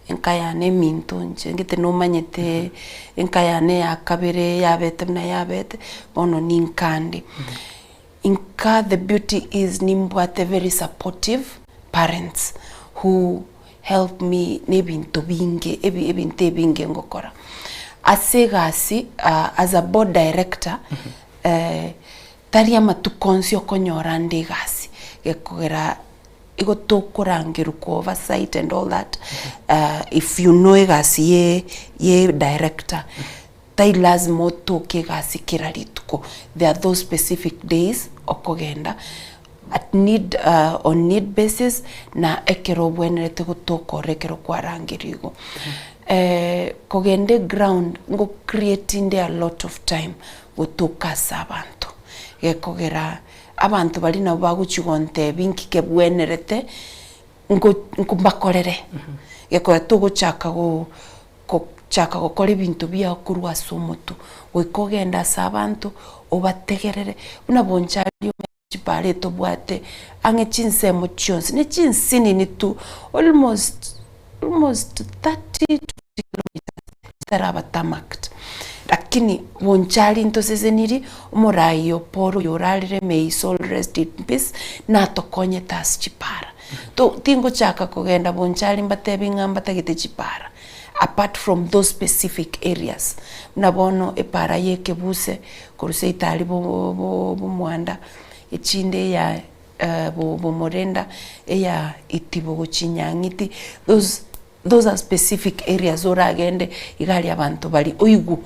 enka yane eminto inche ngete nomanyete enka yane ya kabere yabete buna yabete, bono ninka nde. Inka the beauty is nimbwate very supportive parents who help me nebinto binge ebi ebinto ebinge ngokora. Ase egasi as a board director tari amatuko onsi okonyora ande egasi gekogera igo tokorangerwa ko oversight and all that if you know egasi ye ye director Tai lazima otoke egasi kera rituko, there are those specific days okogenda at need on need basis na ekero obwenerete gotoka ore ekero kwarangerwa igo. Kogenda eground ngo create inde a lot of time gotoka ase abanto, gekogera abanto baria nabo bagochia gontebia inki kebwenerete nko mbakorere, gekogera togochaka go. Gochaka gokora ebinto biao korwa ase omoto, goika ogende ase abanto obategerere, buna bonchari chipara etobwate ang'e chinsemo chionsi, ne chinsinini tu almost almost 30 to 50 kilometres chitaraba tarmacked. Lakini bonchari ntoseseniri, omorai o Paul oyo orarire may his soul rest in peace, natokonyete ase chipara. To tingochaka kogenda bonchari mbatebi ng'a mbatagete chipara, apart from those specific areas, buna bono epara ya ekebuse korwa seito aria bo bo bomwanda, echinde eya bo bomorenda, eya itibo gochia nyang'iti, those those are specific areas oragende iga aria abanto bare oigwe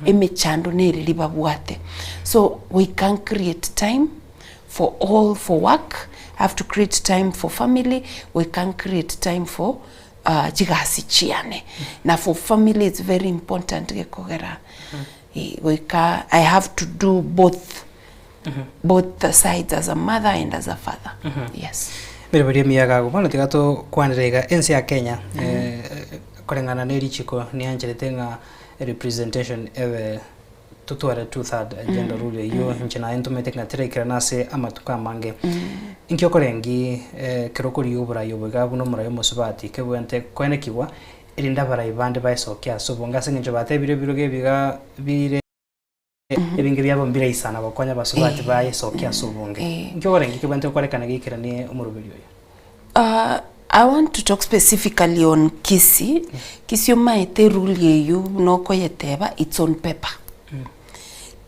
emechando nere ribabwate. So goika ncreate time for all for work, I have to create time for family, goika ncreate time for chigasi chiane. Na for family it's very important gekogera goika I have to do both both sides as a mother and as a father yes. Emeremo emiya iga agwo. Bono tiga tokwanere iga ense ya Kenya koreng'ana ne richiko niancherete ng'a representation ebe totware two third gender rule eyio inche naye ntomete ng'a teraikerana ase amatuko amange. Inki okorengi ekero okorigia oborai obo iga buna omorai omosubati kebwente koenekigwa erinde abarai bande baesokie ase obonge ase eng'encho batebire ebirogo ebi iga bire ebinge biabo mbiraisana gokonya abasubati baesokie ase obonge. Inki okorenge kebwente gokorekana geikeranie omoroberi oyo? I want to talk specifically on Kisii, Kisii omaete erule eywo buna okoyeteba it's on paper.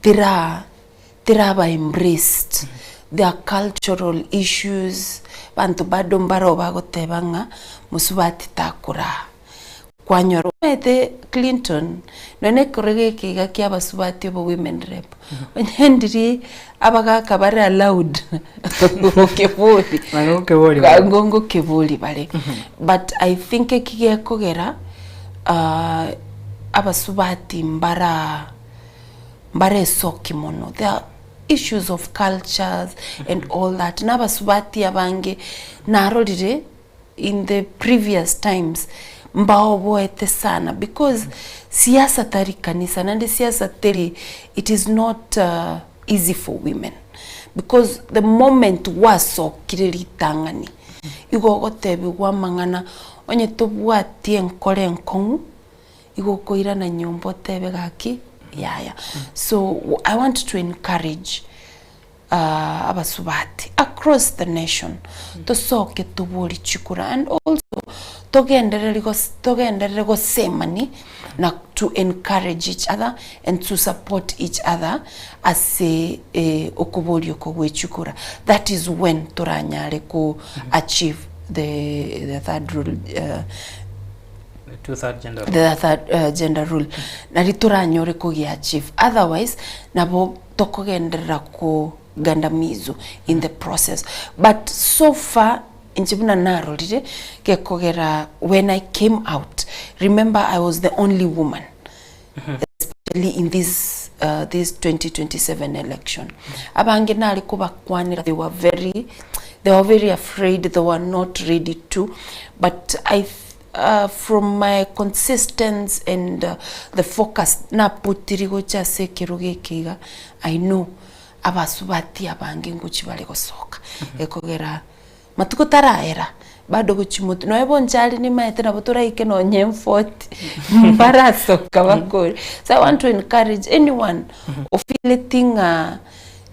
Tera teraba embraced, there are cultural issues, abanto bado mbaro bagoteba ng'a mosubati takoraa. Kwanyora omanyete Clinton nonye na ekero geke iga kia abasubati obo women rep, onye ndiri abagaka bare allowed gokebori Ngokebori bare. ngo ngokebori bare. But I think eki gekogera abasubati mbara mbaresoki mono, there are issues of cultures and all that, na abasubati abange narorire in the previous times mbaoboete sana because siasa tari kanisa naende siasa teri it is not easy for women because the moment gwasokire ritang'ani igo ogotebiwa amang'ana onye tobwati enkoro enkong'u igo okoirana nyomba otebe gaki yaya. So I want to encourage abasubati across the nation tosoke tobori chikura and also togendereri gos togenderere gosemani na to encourage each other and to support each other ase okoboria oko gwe chikura that is when toranyare ko achieve the the third rule The two third gender rule. the third gender rule nari toranyore kogia achieve otherwise nabo tokogenderera kogandamizwa in the process but so far inche buna narorire gekogera when I came out remember I was the only woman especially in this this 2027 election abange nare kobakwanera they were very they were very afraid they were not ready to but I From my consistence and the focus naputiri gocha ase ekerogo eke iga, I know abasubati abange ngochia bare gosoka, ekogera matuko taraera bado gochia motwe, nonya bonchari nimaete nabo toraike nonye forty mbarasoka bakore. So I want to encourage anyone ofeeleti ng'a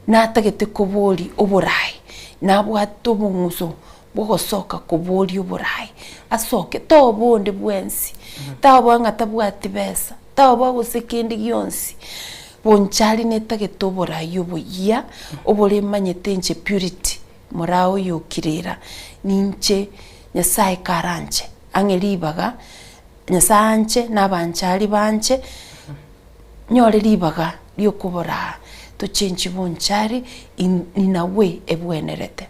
natagete koboria oborai, nabwate obong'uso Bogosoka koboria oboraai, asoke, toba onde bwensi, taboa ng'a tabwati besa, taboa gose kende gionsi, bonchari netagete oboraai oboyia, obore manyete inche Purity, moraa oyo okirera, ninche Nyasaye karanche, ang'e ribaga, Nyasaye anche, na abanchari banche, nyore ribaga riokoboraa, tochenchie bonchari in in a way ebwenerete.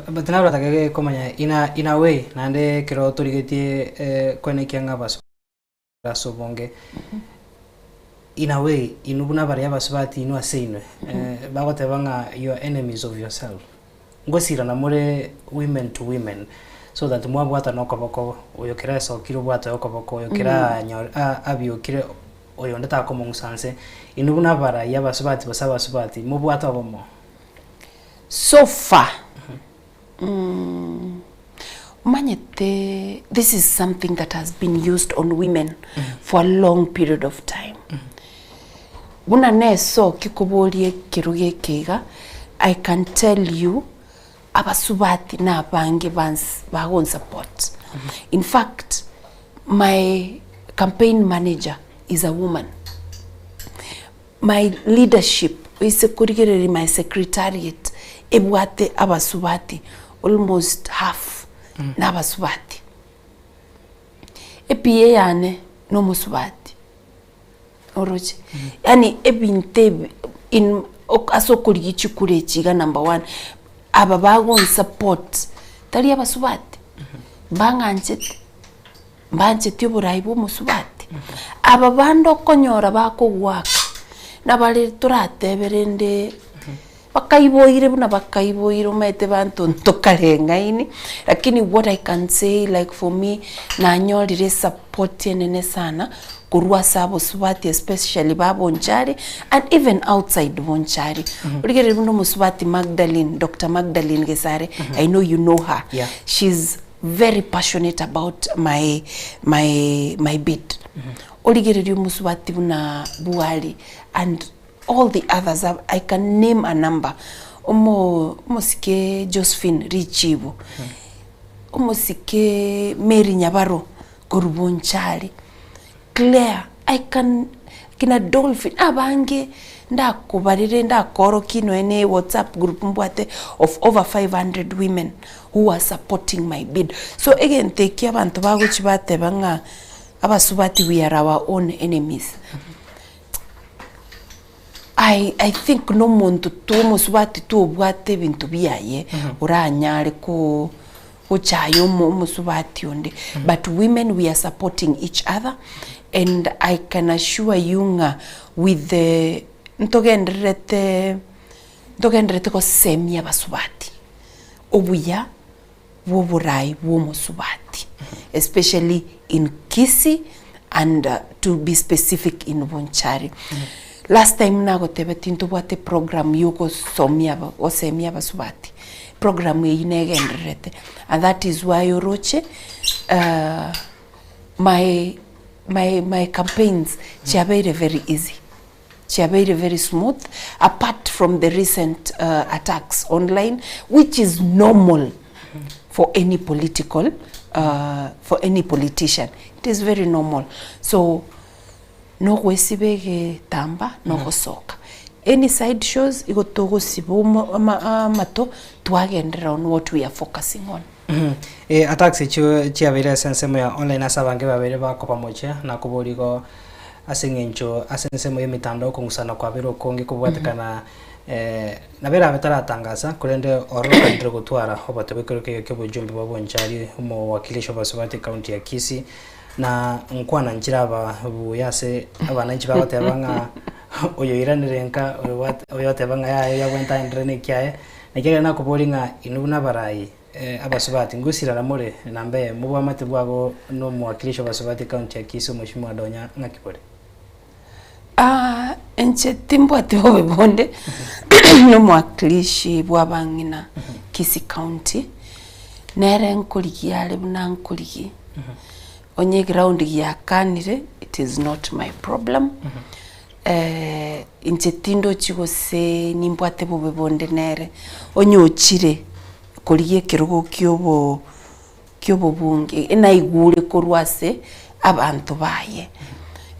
But naro otagete komanya in a in a way naende ekero torigetie koenekia ng'a abaso ase obonge in a way inwe buna baria abasubati inwe ase inwe bagoteba ng'a you are enemies of yourself ngosirana more women to women so that mwabwatana okoboko oyo kera esokire obwate okoboko oyo kera anyore abiokire oyonde takomong'usa nse inwe buna abarai abasubati gose abasubati mobwate obomo. So far omanyete this is something that has been used on women for a long period of time. Buna nesoki koboria ekerogo eke iga, I can tell you abasubati nabange bans bagonsupport. In fact, my campaign manager is a woman. My leadership oise korigereria my secretariat ebwate abasubati almost half na abasubati. E-P_A yane na omosubati oroche, yaani ebinto ebi in ase okorigia chikura echi iga number one, aba bagonsupport tari abasubati, mbang'anchete. Mbancheti oborai bw'omosubati? Aba bande okonyora bakogoaka, nabare toratebe rende bakaiboire buna bakaiboire omanyete banto ntokareng'aini, lakini what I can say like for me, nanyorire esupport enene sana korwa ase abosubati especially ba Bonchari and even outside Bonchari. Origereria buna omosubati Magdalene, Doctor Magdalene Gesare, I know you know her, Yeah. she's very passionate about my my my bid origererie omosubati buna Buhari and all the others I can name a number omo omosike Josephine Richibu. Omosike Mary Nyabaro korwa Bonchari, Claire, I can kina Dolphin, abange ndakobarere ndakoorokie nonya ne WhatsApp group mbwate of over 500 women who are supporting my bid. So egento ekio abanto bagochia bateba ng'a abasubati we are our own enemies, I I think na omonto tu omosubati tu obwate ebinto biaye oranyare ko gochaya omo omosubati onde but women we are supporting each other and I can assure you ng'a with the ntogendererete ntogendererete gosemia abasubati obuya bwa oborai bwa omosubati especially in Kisii and to be specific in Bonchari. Last time nagotebetie ntobwate eprogram ya ogosomia aba gosemia abasubati, program eywo negendererete and that is why oroche my my my campaigns chiabeire very easy. Chiabeire very smooth apart from the recent attacks online which is normal for any political for any politician it is very normal so nogwesiba egetamba nogosoka any side shows igo togosiba omo ama amato twagenderera on what we are focusing on. Attacks echio chiabeire ase ensemo ya online ase abange babeire bakobamochia na koboria igo ase eng'encho ase ensemo y'emetandao okong'usana kwabeire okonge kobwatekana nabo erabe taratangasa korende ororo okaendire gotwara obote bw'ekerogo ekio ki'obochumbe bwa Bonchari omowakilishi obasubati ekaunti ya Kisii na nkwana nchire aba buya ase abananchi bagoteba ng'a oyo oiranire nka oyo oteba ng'a yaya oyo abwenerete aenderere na ekiaye naki ekero nakoboria ng'a inwe buna abarai Abasubati, ngosirana more namba eyemo bw'amate bwabo nomowakilishi w'abasubati ekaunti ya Kisii Omweshimiwa Donya ng'aki bore? Ah, inche timbwati bobe bonde nomowakilishi bw'abang'ina Kisii County, nere nkorigia are buna nkorigia, onye eground giakanire it is not my problem, inche tindochi gose nimbwate bobe bonde nere, onye ochire korigia ekerogo kiobo kiobobunge, naigure korwa ase abanto baye,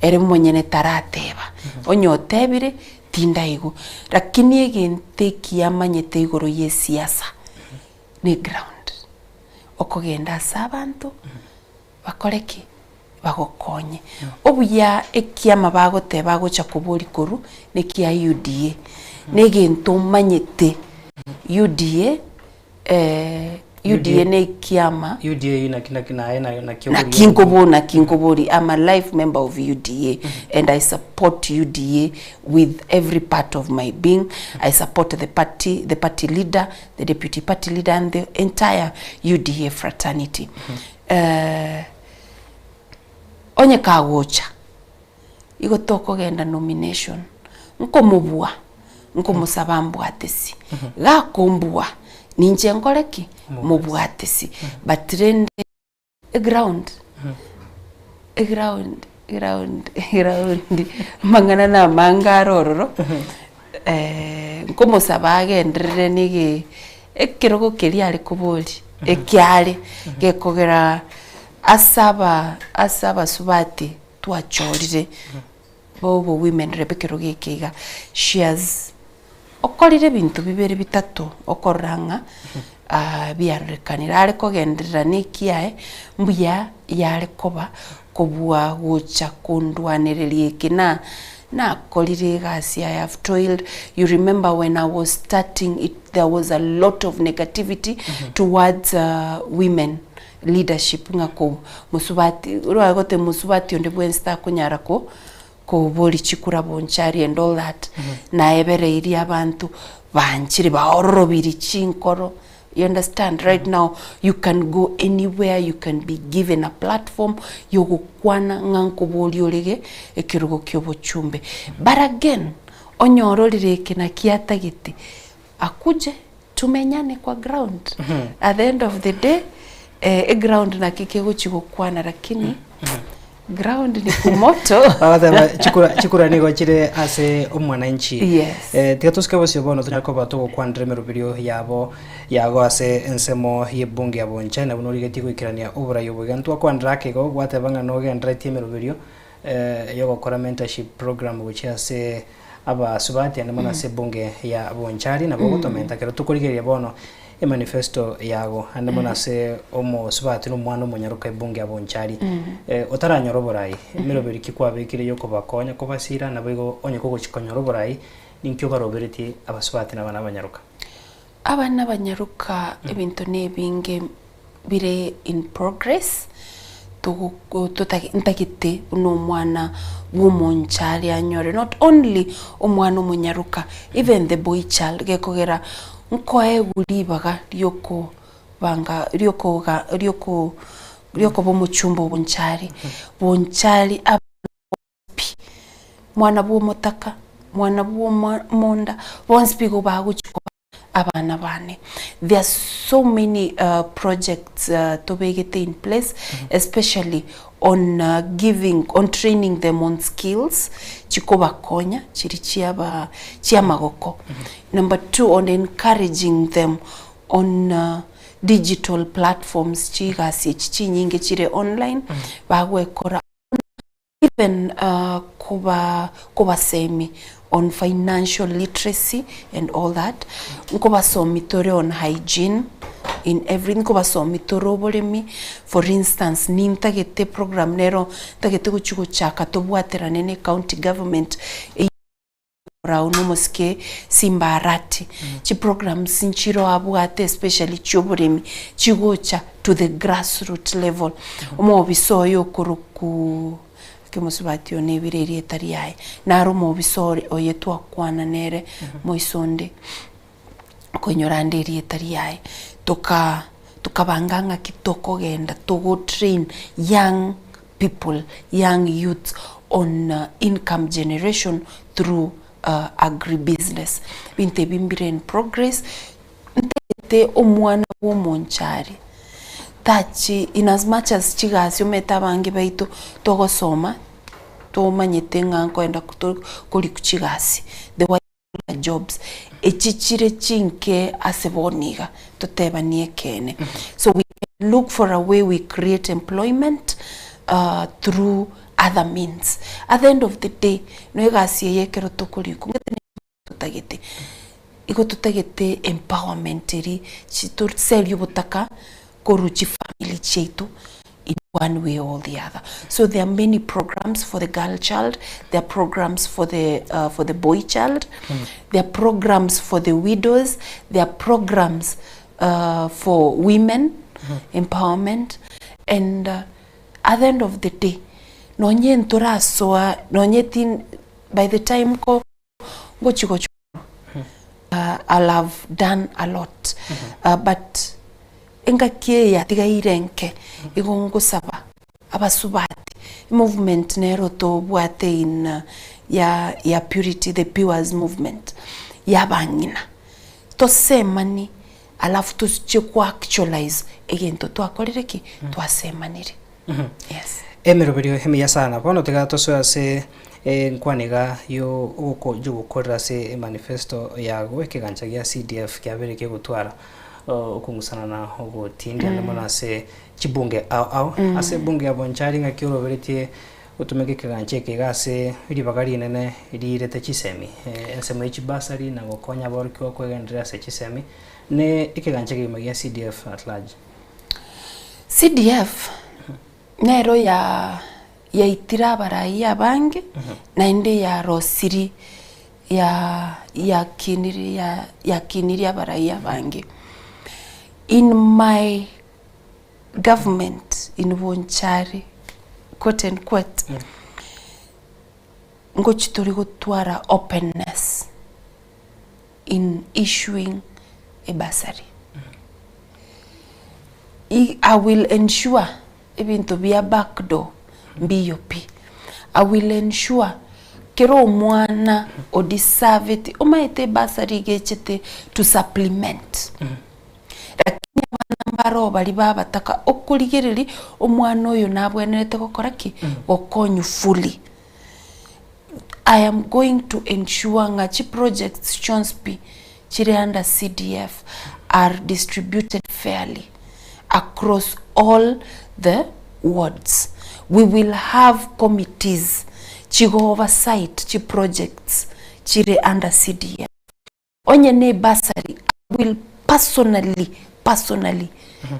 ere omonyene tarateba, onye otebire tindaigwa. Lakini egento ekiya amanyete igoro ya esiasa ne eground, okogenda ase abanto bakore ki? Bagokonye. Obuya ekiama bagoteba agocha koboria korwa nekia UDA. Negento omanyete UDA UDA nekiama UDA eyio naki naki naye naki naki nkobo naki nkobori I'm a life member of UDA and I support UDA with every part of my being. I support the party, the party leader, the deputy party leader and the entire UDA fraternity. Onye kagocha, igo tokogenda nomination, nkomobua, nkomosaba ambwatesi, gakombua, ninche nkore ki? Mobwatesi. But rende eground, eground, eground, eground, amang'ana na amange are ororo, nkomosaba agenderere na ege ekerogo keria are koboria, ekiare, gekogera ase aba ase abasubati twachorire bobo women rep ekerogo eke iga, she has okorire ebinto bibere bitato okorora ng'a biarorekanire. Are kogenderera na ekiaye mbuya yare koba kobua gocha kondwanereria eke na nakorire egasi I have toiled, you remember when I was starting it there was a lot of negativity towards women leadership ng'a ko mosubati orware goteba mosubati onde bwensi takonyara ko koboria chikura bonchari and all that, naebereirie abanto banchire baororobirie chinkoro you understand right now you can go anywhere you can be given a platform yogokwana ng'a nkoboria orege ekerogo kia obochumbe but again onyore orire eke naki atagete akuje tumenyane kwa ground at the end of the day eh, eground naki kegochi gokwana lakini. Ground ni kumoto. Bagateba chikura chikura nigo chire ase omwananchi. Yes. Eh, tiga tosike bosio bono tonyare koba togokwanera emeroberio yabo yago ase ensemo y'ebunge ya Bonchari nabwo norigetie goikerania oborai obo. Iga ntwakwanera ake igo gwateba ng'a nogenderetie emeroberio eh, yogokora mentorship program gochia ase abasubati ande mono ase ebunge ya Bonchari nabo ogotomenta ekero tokorigereria bono Emanifesto yago, ande mono ase omosubati na omwana omonyaroka ebunge ya Bonchari, otaranyora oborai, emeroberi ki kwabekire yokobakonya kobasira, naboigo onye kogochia konyora oborai, ninki obaroberetie abasubati na abana abanyaroka? Abana abanyaroka ebinto nebinge bire in progress, togo totage ntagete buna omwana bwa omonchari anyore not only omwana omonyaroka even the boy child gekogera nkoegwa ribaga riokobanga riokoga rioko riokoba omochumba obonchari, bonchari aba pi, mwana bwa omotaka, mwana bwa omo omonda, bonsi pi igo bagochia koba abana bane. There are so many projects tobegete in place especially on giving on training them on skills chikobakonya chiria chiaba chiamagoko. Number two on encouraging them on digital platforms chigasi echi chinyinge chire online bagwekora Even koba kobasemi on financial literacy and all that, nkobasomi tore on hygiene in every nkobasomi tore oboremi, for instance nintagete program nero ntagete gochia gochaka tobwaterane ne county government eywo Korau nomosike Simba Arati, chiprograms nchiro abwate especially chioboremi chigocha to the grassroot level. Omobisa oyo okorokwa ake mosubati one ebire erieta riaye, naro omobisa ore oye twakwana nere moisonde koinyora ande erieta riaye, toka tokabanga ng'aki tokogenda togo train young people, young youths on income generation through agribusiness. Ebinto ebi mbire in progress, ntagete omwana bwa omonchari tachi in as much as chigasi omanyete abange baito togosoma tomanyete ng'a nkoenda korikwa chigasi, the white collar jobs, echi chire chinke ase bono iga totebanie ekeene. So we can look for a way we create employment through other means. At the end of the day, no egasi eye ekero tokorikwa, ng'ete totagete, igo totagete empowerment eria chi toserie obotaka korwa chifamiri chiaito in one way or the other. So there are many programs for the girl child, there are programs for the for the boy child, there are programs for the widows, there are programs for women empowerment and at the end of the day nonye ntorasoa nonye tin by the time ko ngochi gochorwa I'll have done a lot but engaki eye yatigaire enke igo ngosaba abasubati emovement nero tobwate in ya ya purity the pures movement ya abang'ina tosemani alafu tochie ko actualize egento twakorire ki? Twasemanire. Yes. Emeroberio emiya sana. Bono tiga tosoe ase enkwana iga yo yogokorera ase emanifesto yago ekegancha gia CDF kiabeire kegotwara okong'usana na ogotindia ande mono ase chibunge ao ao. Ase ebunge ya Bonchari ng'aki oroberetie gotumeka ekegancha eke iga ase ribaga rinene riirete chisemi ensemo ye chibasari na gokonya aborokigwa kwegendereria ase chisemi ne ekegancha ekegima gia CDF at large. CDF nero ya yaitire abarai abange naende yarosirie ya yakinirie ya yakinirie abarai abange. In my government in Bonchari quote and quote, ngochi tori gotwara openness in issuing a bursary. I I will ensure ebinto bia back door mbiyo pi. I will ensure kera omwana o deservete, omanyete ebursary iga echete to supplement, lakini abana. Mbaro baria babataka okorigereria omwana oyo nabwenerete gokora ki? Gokonywa fully. I am going to ensure ng'a chiprojects chionsi pi chire under CDF are distributed fairly across all the wards. We will have committees chigo oversight chiprojects chire under CDF. Onye ne bursary, I will personally, personally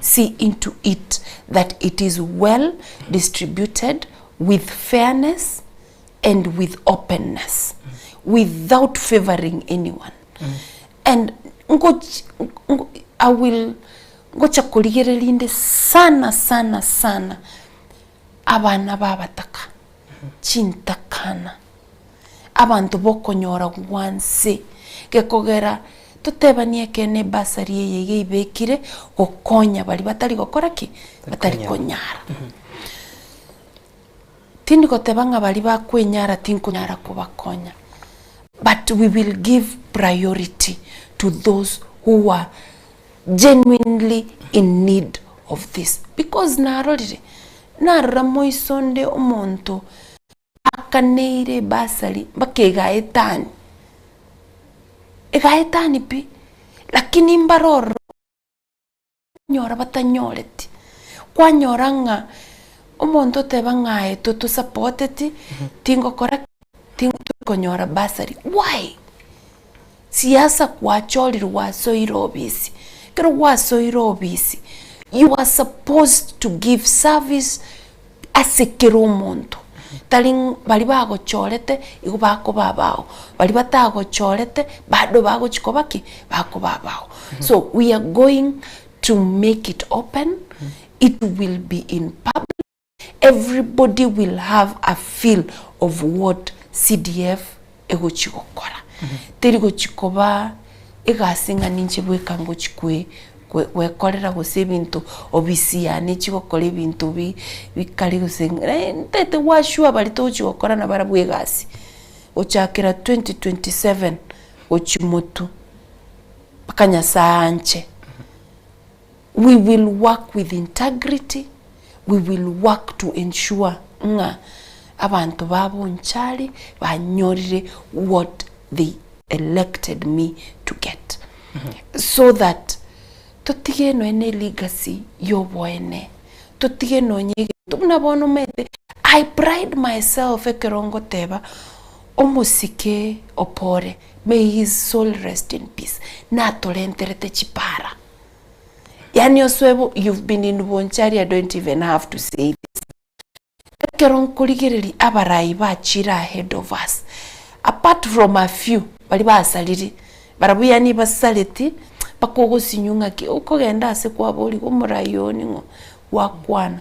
see into it that it is well distributed with fairness and with openness without favoring anyone. And ngoch, ngo, I will ngocha korigereria inde sana sana sana abana babataka chintakana abanto bokonyora gwanse, gekogera totebanie ekeene ebasari eye iga eibekire gokonya baria batari gokora ki? Batari konyara. Tindi goteba ng'a baria bakwenyara tinkonyara kobakonya, but we will give priority to those who are genuinely in need of this because narorire, narora moiso onde omonto Akaneire ebasari mpaka egaetani, egaetani pi, lakini mbare ororo kwanyora batanyoreti, kwanyora ng'a omonto oteba ng'a aye totosapoteti, tingokora ki, tingokonyora basari, why? Siasa kwachorire gwasoire obisi, ekero gwasoire obisi you are supposed to give service ase kera omonto, tari baria bagochorete igo bakoba abao, baria batagochorete bado bagochi koba ki? Bakoba abao. So we are going to make it open, it will be in public, everybody will have a feel of what CDF egochi gokora. Teri gochi koba egasi ng'a ninche bweka ngochi kwe gwekorera gose ebinto obisi yane echi gokora ebinto bi bikare gose ntete gwashua baria togochi gokora nabarabwo egasi. Gochakera 2027 gochi motwe mpaka Nyasaye anche. We will work with integrity, we will work to ensure ng'a abanto ba Bonchari banyorire what they elected me to get. So that totige nonya ne legacy ya oboene, totige nonya egento buna bono omanyete I pride myself ekero ngoteba omosike Opore may his soul rest in peace, natorenterete chipara. Yaani osoe bo you've been in Bonchari I don't even have to say this. Ekero nkorigereria abarai bachire ahead of us, apart from a few baria basarire, barabwo yaani basareti mpaka ogosinywa ng'aki okogenda ase kwaborigwa omorai oo ning'o gwakwana,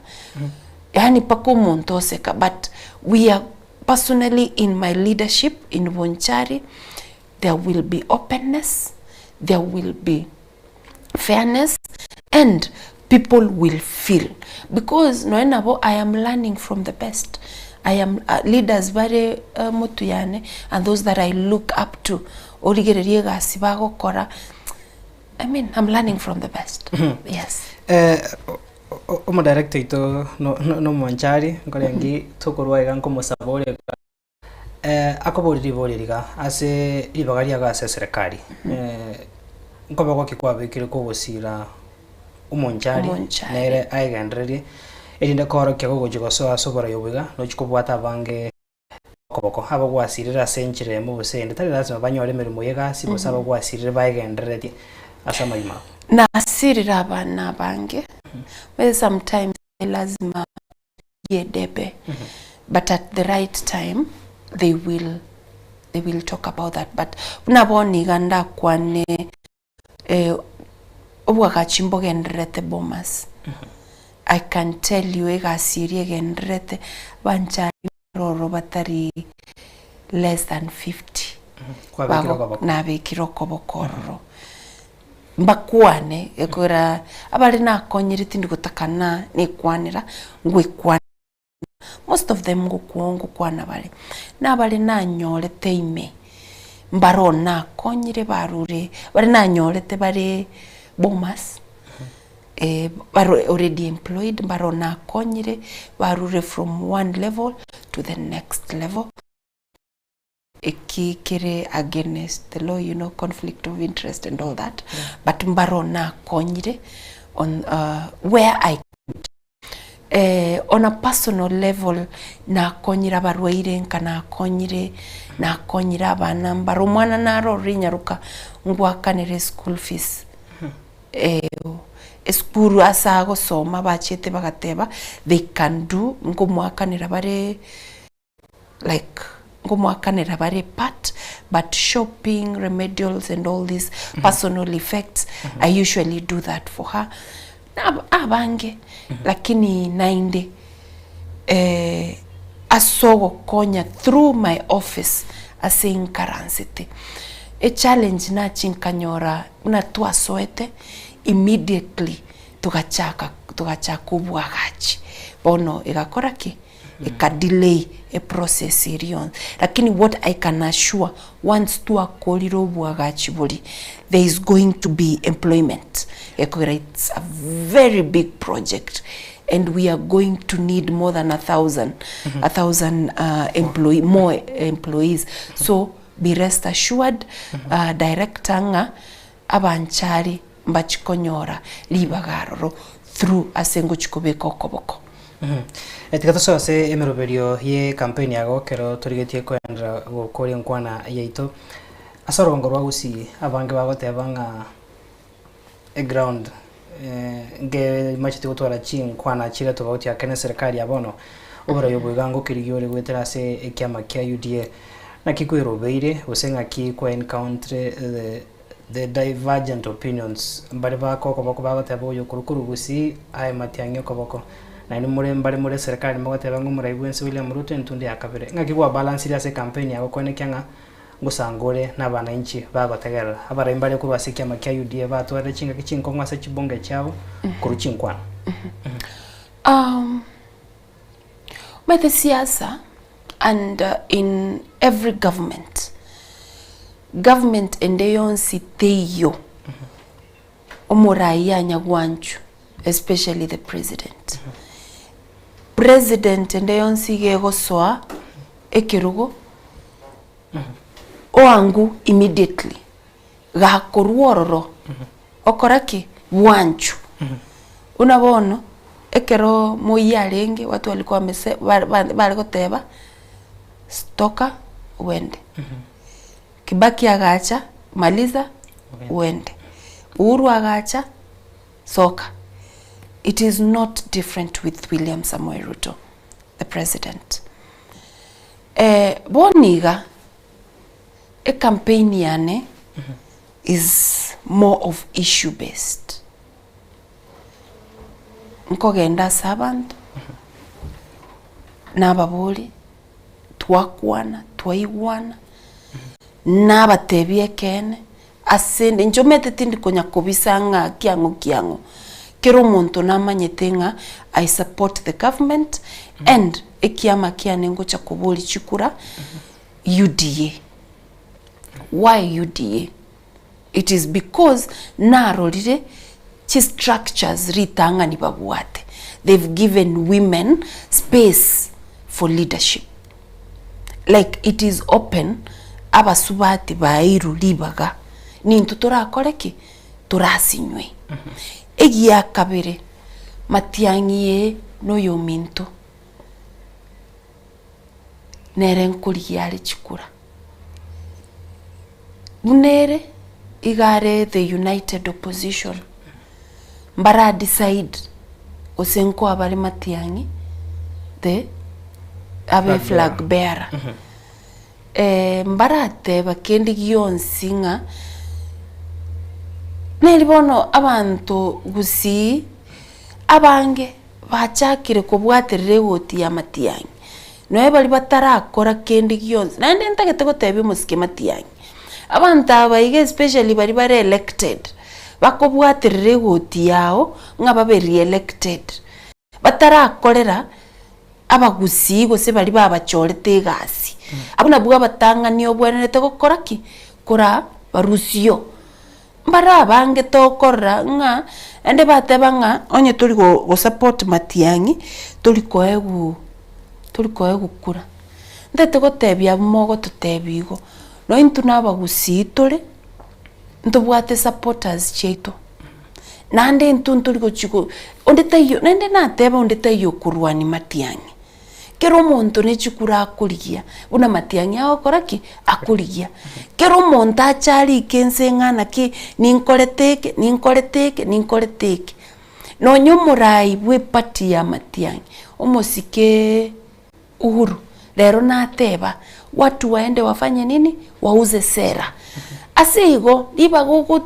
yaani mpaka omonto oseka but we are personally in my leadership in Bonchari there will be openness, there will be fairness and people will feel because nonya nabo I am learning from the best I am leaders bare motwe yane and those that I look up to origererie egasi bagokora I mean I'm learning from the best yes. Omodirector oito nomonchari nkorenge tokorwa iga nkomosaba ore. Akoboria riborio riga ase ribaga riago ase eserekari, nkoboko ki kwabekire kogosira omonchari Omonchari. nere aegendererie, erinde koorokia gogochia gosoa ase oborai obo iga, nochia kobwata abange okoboko, abagwasirire ase enchera eyemo gose eyende, tari lasima banyore emeremo ya egasi gose abagwasirire baegendereretie ase amagima abo. Nasirire abana abange, omanyete sometimes lazima yedebe but at the right time they will they will talk about that but buna bono iga ndakwane eh, obwagachi mbogendererete Bomas I can tell you egasi eria egendererete abanchari baroro batari less than 50 Kwabekire bago okoboko. nabekire okoboko ororo. Mbakwane, ekiagera abare nakonyire tindi gotakana nekwanera, ngwekwana most of them ngokwo ngokwana bare, nabare nanyorete ime, mbaro nakonyire barure, bare nanyorete bare bomas. Bare already employed, mbare oo nakonyire, barure from one level to the next level. Eki kere against the law, you know, conflict of interest and all that, but mbare oo nakonyire on where I could. On a personal level, nakonyire abarwaire nka nakonyire, nakonyire abana mbare omwana naro ororo inyaroka ngwakanere eschool fees. Esukuru ase agosoma bachete bagateba they can do nkomoakanera bare like nkomoakanera bare part but shopping, remedials and all these personal effects I usually do that for her. Na abange lakini naende ase ogokonya through my office ase nkaransete echallenge nachia nkanyora buna twasoete immediately togachaka togachaka obwagachi bono egakora ki? Eka delay eprocess eria yonsi. Lakini what I can assure once twakorire obwagachi boria there is going to be employment ekogera it's a very big project and we are going to need more than a thousand, a thousand employee, more employees so be rest assured director ng'a abanchari mbachi konyora ribaga aroro through ase ngochi kobeka okoboko. Tiga tosoe ase emeroberio ye campaign yago ekero torigetie koenderera gokoria enkwana yaito. Ase orogongo rwa Gusii abange bagoteba ng'a eground nke macheti gotwara chinkwana chire tofauti ake ne serikali ya bono, oborai obo iga ngokerigia ore goetera ase ekiama kia UDA. Naki kwerobeire gose ng'aki kwa encountre the the divergent opinions mbare baka okoboko bagoteba oyo okorwa korwa Gusii aye Matiang'i okoboko naende more mbare more eserekari mogoteba ng'a omorai bwense William Ruto entunde ya kabere. Ng'aki gwa balancire ase ecampaign yago koenekia ng'a ngosanga ore na abanainchi bagotegerera. Abarai mbare korwa ase ekiama kia UDA batwarire chingaki chinkong'u ase chibunge chiabo korwa chinkwana. Omanyete siasa and in every government, government ende yonsi teiyo omorai anyagwanchwa especially the president. President ende yonsi iga egosoa ekerogo oangwe immediately gakorwa ororo okora ki? Bwanchwa. Buna bono ekero moi arenge watu walikuwa wamese ba- ba- bare goteba toka uende. Kibaki agacha maliza uende. Uhuru agacha soka. It is not different with William Samoei Ruto the president. Bono iga ecampaign yane is more of issue based. Nkogenda ase abanto, nababoria, twakwana, twaigwana, nabatebia ekeene, ase ende inche omanyete tindi konya kobisa ng'a kiang'o kiang'o, kera omonto namanyete ng'a I support the government and ekiama kiane ngocha koboria chikura UDA. Why UDA? It is because narorire chi structures ritang'ani babwate, they've given women space for leadership. Like it is open abasubati baeirwe ribaga, nintwe torakore ki? Torasinywe. Egiakabere, matiang'i eye noyominto. nere nkorigia are chikura. Buna ere, iga are the united opposition, mbara decide gose nkoa bare Matiang'i the abe flag bearer. Mbarateba kende gionsi ng'a neri bono abanto gusii abange. Bachakire kobwaterera egoti ya Matiang'i, nonya baria batarakora kende gionsi. Naende ntagete gotebia omosike Matiang'i, abanto aba iga especially baria bare elected, bakobwaterera egoti yao ng'a babe re-elected, batarakorera abagusii gose baria babachorete egasi, abwo nabwo abatang'ani obwenerete gokora ki? Kora barusio. Mbare abange tokorora ng'a naende bateba ng'a onye tori go gosupport Matiang'i, tori koegwa tori koegwa kura. Ntagete gotebia abwo mogototebia igo, nonye intwe na abagusii tore, ntobwate supporters chiaito, naende intwe ntori gochi go onde taiyo naende nateba onde taiyo okorwania Matiang'i. Kera omonto ne chikura akorigia, buna matiang'i agokora ki? Akorigia. Kera omonto ache arike ense ng'a naki ninkorete eke, ninkorete eke, ninkorete eke. Nonya omorai bwa eparty ya matiang'i, omosike Uhuru, rero nateba, watu waende wafanye nini? Wauze sera. Ase igo, ribaga ogo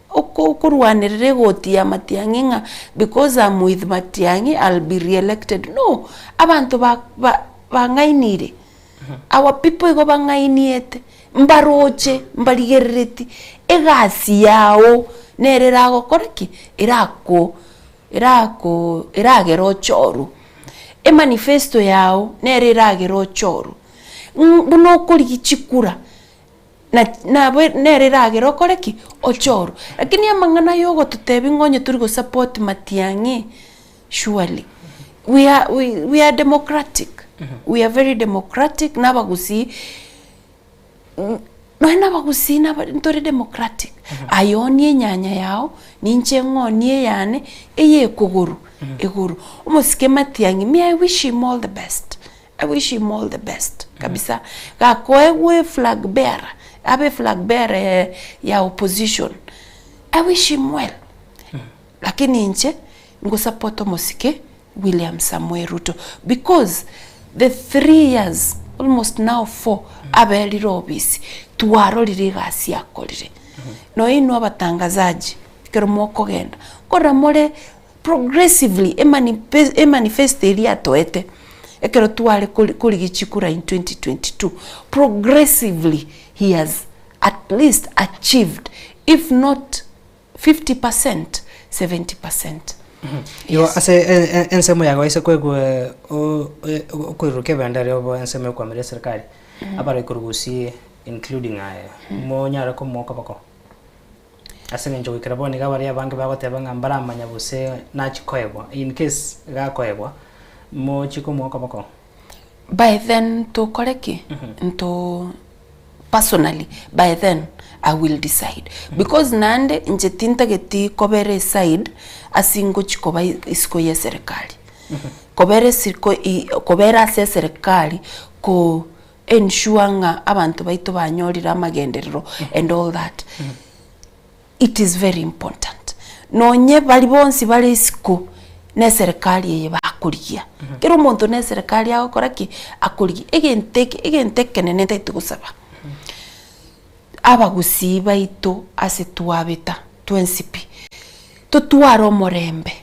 okorwanerera egoti ya Matiang'i ng'a because am with Matiang'i I'll be re-elected no, abanto ba ba bang'ainire, our people igo bang'ainiete, mbaroche, mbarigerereti, egasi yago nere eragokore ki? Erako erako eragere ochorwe, emanifesto yago nere eragere ochorwe, buna okorigia chikura. Na nabo nere eragere okore ki? Ochorwe. Lakini amang'ana aya ogototebia ng'a onye tori gosupport matiang'i, surely we are we we are democratic, we are very democratic na abagusii nonye na abagusii naba ntore democratic. Aye oonie enyanya yago, ninche ng'onie eyane, eye ekogoro igoro. Omosike matiang'i, me I wish him all the best. I wish him all the best kabisa gakoegwa eflag bearer abe eflag bearer ya opposition I wish him well lakini inche ngosupport omosike William Samoei Ruto because the 3 years almost now 4 aberire obisi twarorire egasi akorire nonya inwe abatangazaji ekero mokogenda nkorora more Progressively, emanifesto eria atoete ekero tware korigia chikura in 2022, progressively he has at least achieved if not 50 percent, 70 percent. Igo ase ensemo yago ase koegwa okoiruruka ebendera obo ensemo yokwamera eserikari, abare korwa gusii including aye, monyare komoa okoboko? Ase engencho goikera bono iga baria abange bagoteba ng'a mbaramanya gose nachie koegwa, in case gakoegwa, mochie komoa okoboko? By then tokore ki? Nto personally by then I will decide because naende inche tintageti kobera eside ase ngochia koba isiko ya eserekari. Kobera esiko kobera ase eserekari ko ensure ng'a abanto baito banyorire amagenderero and all that, it is very important. Nonye baria bonsi bare isiko na eserekari eye bakorigia, kera omonto na eserekari agokora ki? Akorigia. Egento eke egento ekenene ntagete gosaba, abagusii baito ase twabeta twensi pi, totware omorembe.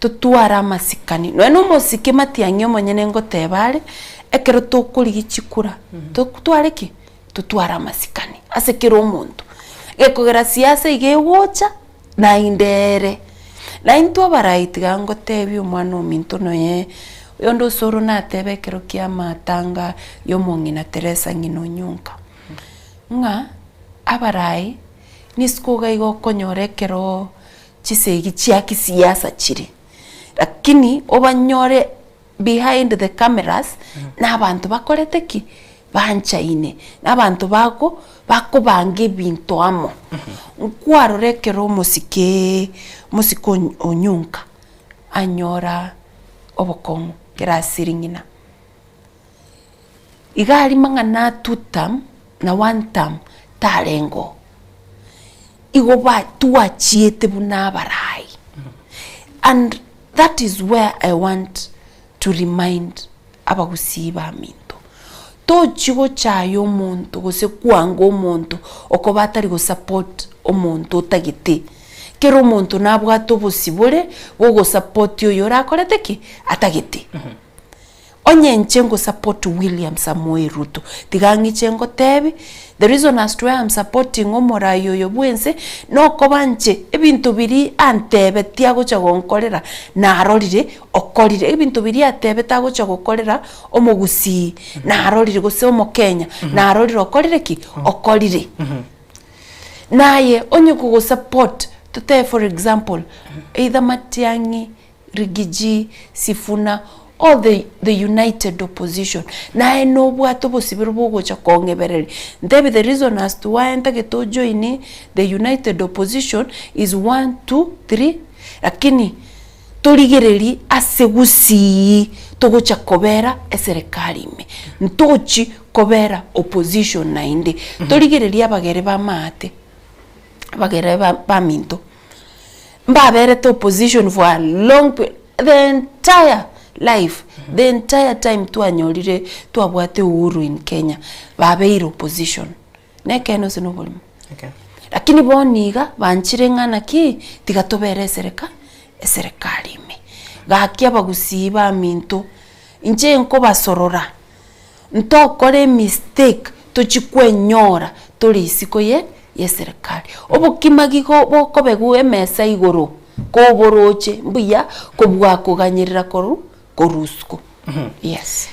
Totware amasikani. Nonya na omosike matiang'i omonyene ngoteba are, ekero tokorigia chikura, totware ki? Totware amasikani ase kera omonto. Gekogera siasa iga egocha, naende ere. Na intwe abarai tiga ngotebie omwana ominto nonya oyonde osoro natebe ekero kia amatanga ya omong'ina Teresa ng'ina Onyonka, ng'a abarai nisiko iga iga okonyora ekeroo. Chisegi chia kisiasa chire, lakini obanyore behind the cameras na abanto bakorete ki? Banchaine, na abanto bako bakobanga ebinto amo. Nkwarora ekero omosike omosike onyonka anyora obokong'u ekero asiri ng'ina. Iga aria mang'ana a two term na one term tarenge oo. Igo ba twachiete buna abarai and that is where I want to remind abagusii baminto, tochi gochaya omonto gose kwanga omonto okoba atari go support omonto otagete. Kera omonto nabwate obosibore bwa ogosupport oyo orakorete ki? Atagete. Onye inche ngo support William Samoei Ruto, tiga ng'iche ngotebi, the reason as to why I'm supporting omorai oyo bwense, nokoba inche ebinto biria antebetie agocha gonkorera, narorire okorire, ebinto biria atebete agocha gokorera omogusii, narorire gose omokenya, narorire okorire ki? Okorire. Naye onye kogosupport, totebe for example, either Matiang'i, Rigiji, Sifuna, all the the united opposition, naye nobwate obosibore bogocha kong'ebereria. Ntebi the reason as to why ntagete ojoini the united opposition is one, two, three, lakini torigererie ase gusii togocha kobera eserekari ime, ntochi kobera opposition naende. Torigererie abagere b'amaate, abagere ba baminto, mbaberete opposition for a long pe the entire life, the entire time twanyorire twabwate uhuru in Kenya, babeire opposition. Nekeene ase noborimo. Lakini bono iga, banchire ng'a naki, tiga tobere esereka eserekari ime. Gaki abagusii baminto, inche nkobasorora, ntokora emistake tochie kwenyora tore isiko ye yeserikari. Obokima gigo bokobegwa emesa igoro, koboroche mbuya kobua koganyerera korwa korwa isiko. Yes.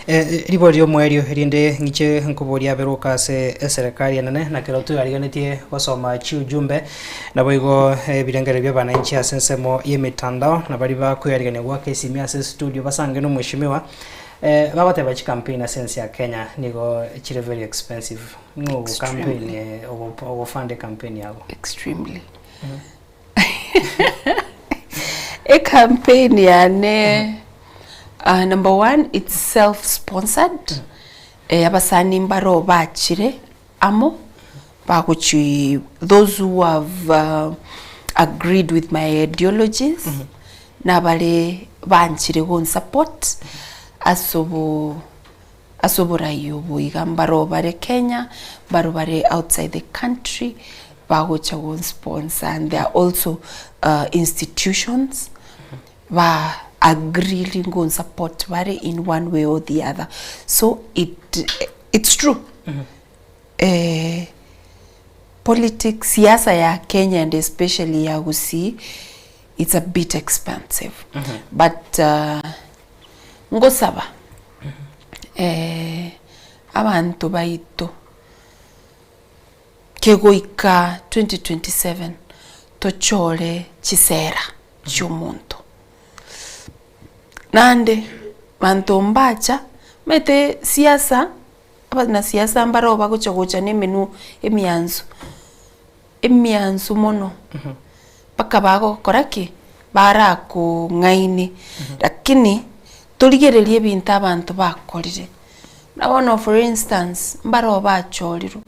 Ribori riomoerio erinde ng'iche nkoboria aberoka ase eserekari enene, na kero twegariganetie gosoma chiujumbe, naboigo ebirengererio bi'abananchi ase ensemo y'emetandao, na baria bakweyarigania goaka esimi ase estudio basange nomweshimiwa, bagoteba chicampaign ase ense ya Kenya nigo chire very expensive. Ng'o ogo campaign ogofund ecampaign yago? Extremely. Ecampaign yane number one it's self sponsored, abasani mbaro bachire amo bagochi those who have agreed with my ideologies nabare banchire gonsupport ase obo ase oborai obo iga mbaro bare Kenya, mbaro bare outside the country bagocha gonsponsor and there are also institutions ba agreeing gonsupport bare in one way or the other so it it's true politics siasa ya Kenya and especially ya Gusii it's a bit expensive but ngosaba abanto baito kegoika 2027 tochore chisera chi'omonto. Naende banto mbacha, omanyete siasa, abanasiasa mbaro bagocha gocha na emenwa emiansu, emiansu mono, mpaka bagokora ki? Barakong'aini, lakini torigererie ebinto abanto bakorire. Buna bono for instance, mbaro bachorirwe,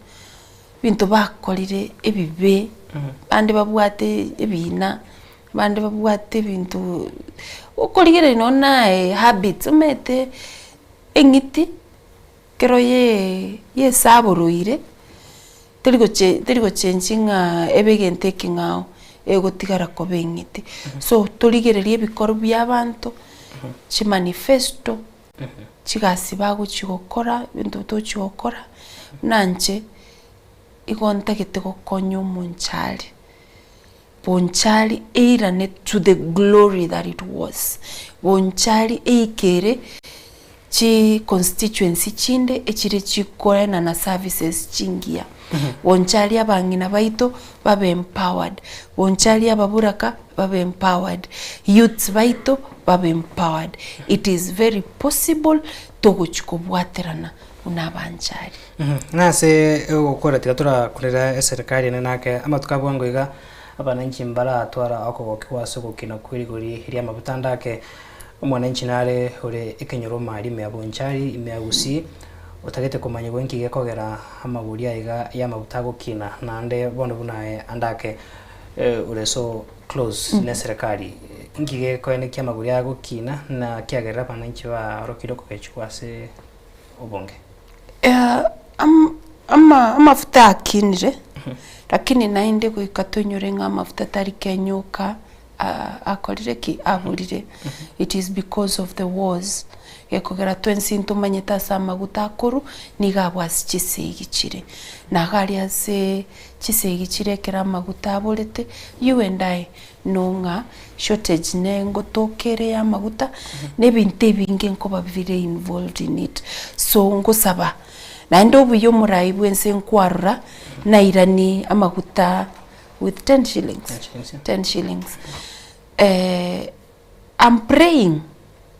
ebinto bakorire ebibe, bande babwate ebina, abande babwate ebinto, okorigereria nonye naye habits, omanyete eng'iti ekero ye yesaboroire, teri goche teri gochengi ng'a ebe egento ekeng'ao, egotigara koba eng'iti. So torigererie ebikorwa bia abanto, chimanifesto, chigasi bagochi gokora, ebinto tochi gokora, buna inche, igo ntagete gokonya omonchari, bonchari eirane to the glory that it was, bonchari eikere chi constituency chinde echire chikoenana services chingiya, bonchari abang'ina baito babe empowered, bonchari ababuraka babe empowered, youths baito babe empowered, it is very possible togochi kobwaterana buna abanchari. Nase ogokora tiga torakorera eserikari ene nake amatuko a bwango iga abananchi mbaratwara okogokigwa ase ogokina kwe rigori ri'amabuta ande ake omwananchi nare ore ekenyoro omari ime ya Bonchari ime ya Gusii otagete komanyigwa inki gekogera amagori aiga y'amabuta agokina naende bono buna aye ande ake ore so close neserikari inki gekoenekia amagori aya agokina na kiagerire abananchi baorokire okogechigwa ase obonge? Ama amafuta akinire, lakini naende goika toinyore ng'a amafuta tari kenyoka akorire ki? Aborire. It is because of the wars, gekogera twensi ntomanyete ase amaguta akorwa, nigo abwo ase chisegi chire. Na iga aria ase chisegi chire ekero amaguta aborete, you and I know ng'a shortage ne ngotoka ere ya amaguta, na ebinto ebinge nkoba bire involved in it. So ngosaba. Naende obuya omorai bwense nkwarora nairani amaguta with ten shillings, ten shillings. I'm praying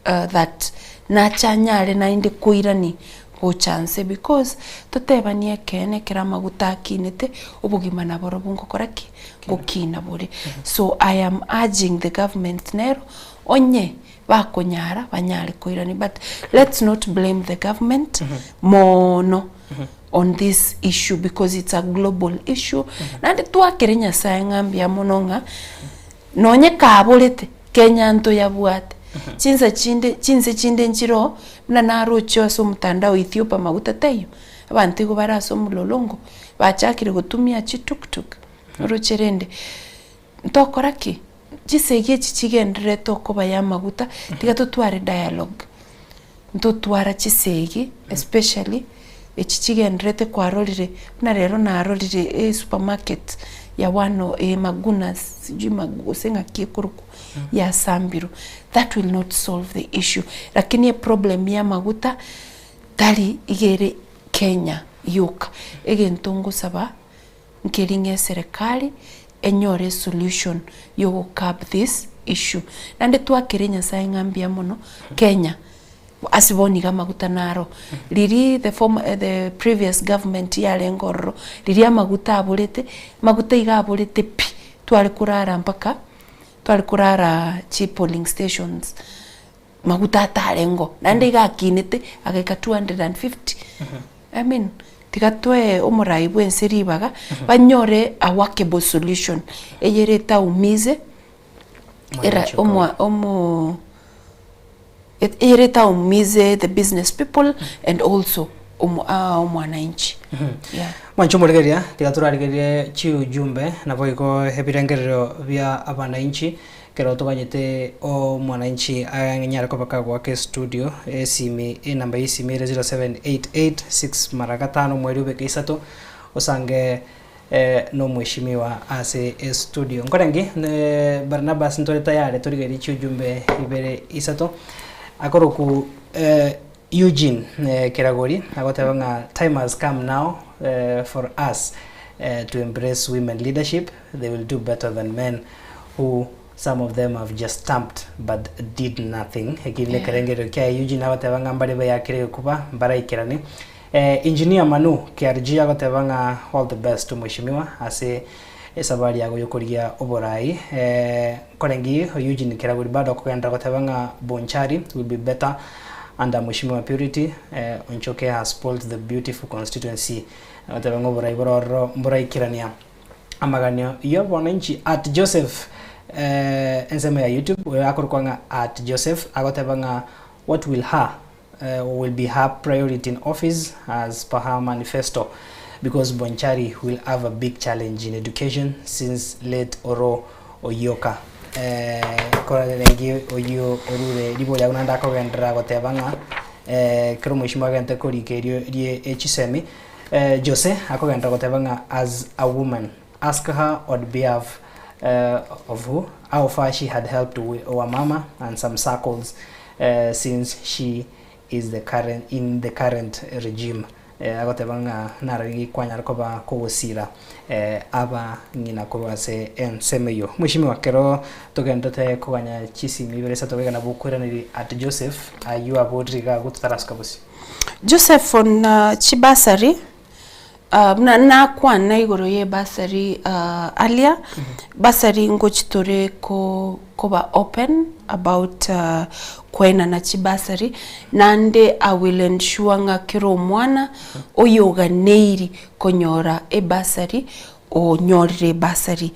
that nache anyare naende koirani gocha nse because totebanie ekeene ekero amaguta akinete obogima naborobwo ngokora ki? Ngokina bore. So I am urging the government nero onye bakonyara banyare koirani but let's not blame the government mono on this issue because it's a global issue naende twakere Nyasaye ng'a mbuya mono ng'a nonye kaborete Kenya ntoyabwate chinsa chinde chinse chinde nchiroo buna naroche ase omotandao Ethiopia maguta taiyo abanto igo bare ase omololongo bachakire gotumia chituktuk oroche rende ntokora ki? Chisegi echi chigendererete okoba ya amaguta, tiga totware dialogue, ntotwara chisegi especially echi chigendererete kwarorire, buna rero narorire esupermarket ya one eh Magunas sijui magu gose ng'aki ekorokwa yasambirwe, that will not solve the issue. Lakini eproblem ya amaguta tari iga ere Kenya yoka, egento ngosaba. Nkeri ng'a eserekari enyore esolution yogo curb this issue. Naende twakere Nyasaye ng'a mbuya mono Kenya ase bono iga amaguta naro. Riria the former the previous government yarenge ororo, riria amaguta aborete, amaguta iga aborete pi, tware korara mpaka tware korara chi polling stations maguta atarengo, naende iga akinete agaika 250. I mean, tiga toe omorai bwense ribaga, banyore a workable solution, eyere etaumize, era omwa omo eyere etaumize the business people and also omo omwananchi, yeah. Mwanche omorigereria, tiga torarigererie chiujumbe naboigo ebirengererio bia abananchi Ekero toganyete omwananchi anyare koba kagoaka estudio, esimi, enamba y'esimi ere 0788 mara gatano omweri obeke isato, osange nomweshimiwa ase estudio. Nkorenge Barnabas ntore tayari torigererie chiujumbe ibere isato, akoroku Eugene Keragori agoteba ng'a time has come now for us to embrace women leadership, they will do better than men who some of them have just stamped but did nothing. Eki nekerengererio kiaye Eugene agoteba ng'a mbare bayakire egekuba mbaraikerane. Engineer Manu KRG agoteba ng'a all the best to mweshimiwa ase esabari yago yokorigia oborai. Nkorengi Eugene Keragori bado akogenderera goteba ng'a Bonchari will be better under Mweshimiwa Purity Onchoke has spoilt the beautiful constituency. Agoteba ng'a oborai bore ororo mboraikerania amaganio y'obonanchi. At Joseph ensemo ya YouTube oyo akorokwa ng'a at Joseph agoteba ng'a what will her will be her priority in office as per her manifesto because Bonchari will have a big challenge in education since late Oro Oyioka. Korende oyio orure riboria agwo naende akogenderera goteba ng'a ekero omweshimiwa agente korika erio rie echisemi Jose akogenderera goteba ng'a as a woman ask her on behalf of who how far she had helped wamama and some circles since she is the current in the current regime agoteba ng'a nararigi kwanyara koba kogosira aba ng'ina korwa ase ensemo eyio. Mweshimiwa kero togenderete koganya chisimi ibere isato goika nabo okoiraneria at Joseph ayio aborire iga agwo totarasuka bosio. Joseph on chibasari Buna nakwana igoro ye bursary earlier, bursary ngochi tore koba open about koenana chibursary, naende I will ensure ng'a kera omwana oyoganeiri konyora ebursary, onyorire ebursary.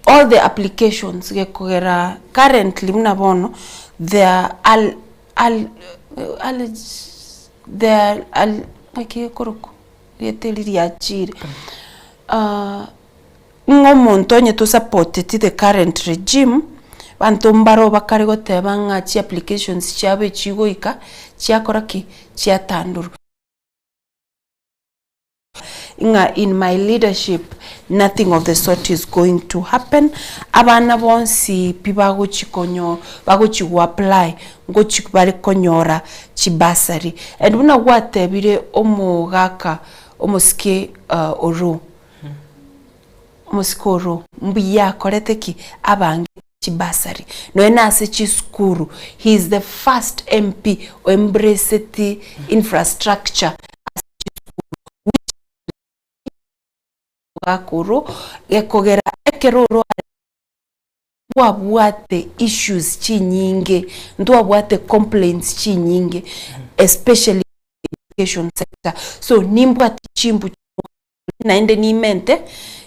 All the applications gekogera currently buna bono, there are there are naki gekorokwa? Rieta eri riachire, ng'a omonto onye tosapoteti the current regime, abanto mbaro bakare goteba ng'a chiapplications chiabo echigoika, chiakora ki? Chiatandorwa. Ng'a in my leadership nothing of the sort is going to happen, abana bonsi pi bagochi konyo bagochi go apply ngochi bare konyora chi bursary. And buna gwatebire omogaka omosike oro, omosike oro mbuya akorete ki? Abange chi bursary. Nonya na ase chisukuru, he is the first MP o embraceti infrastructure ase chisukuru which omogaka oro gekogera ekero oro ntwabwate issues chinyinge, ntwabwate complaints chinyinge especially education sector. So nimbwate chimbu naende nimente,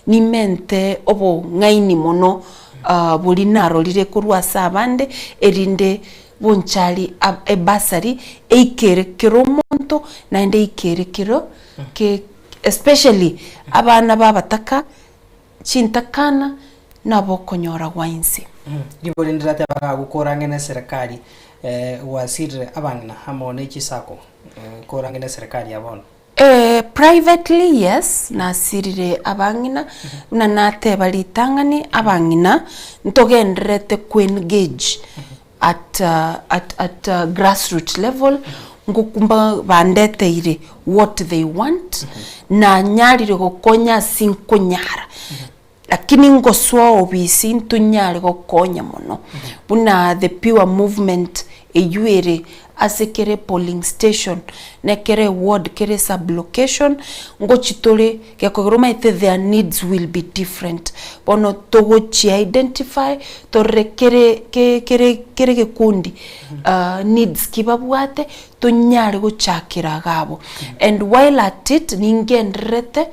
nimente obong'aini mono boria narorire korwa ase abande, erinde bonchari ebursary eikere kera omonto, naende eikere kero ke especially abana ba abataka, chintakana, nabo okonyora gwa inse. Ribo rinde rirateba gagokora ang'e neserekari gwasirire abang'ina amo ne chisako kore ang'e neserekari ya bono. Privately yes, nasirire abang'ina, buna nateba ritang'ani abang'ina ntogendererete ko engage at at at grassroot level, ngokumba bandeteire what they want, nanyarire gokonya ase nkonyara, lakini ngosoa obisi ntonyare gokonya mono, buna the pure movement eywo ere ase kere polling station, na ekere eward kere sub location, ngochi tore gekogera omanyete their needs will be different. Bono togochi identify torore kere ke kere kere egekundi needs ki babwate tonyare gochakera iga abwo. And while at it ningendererete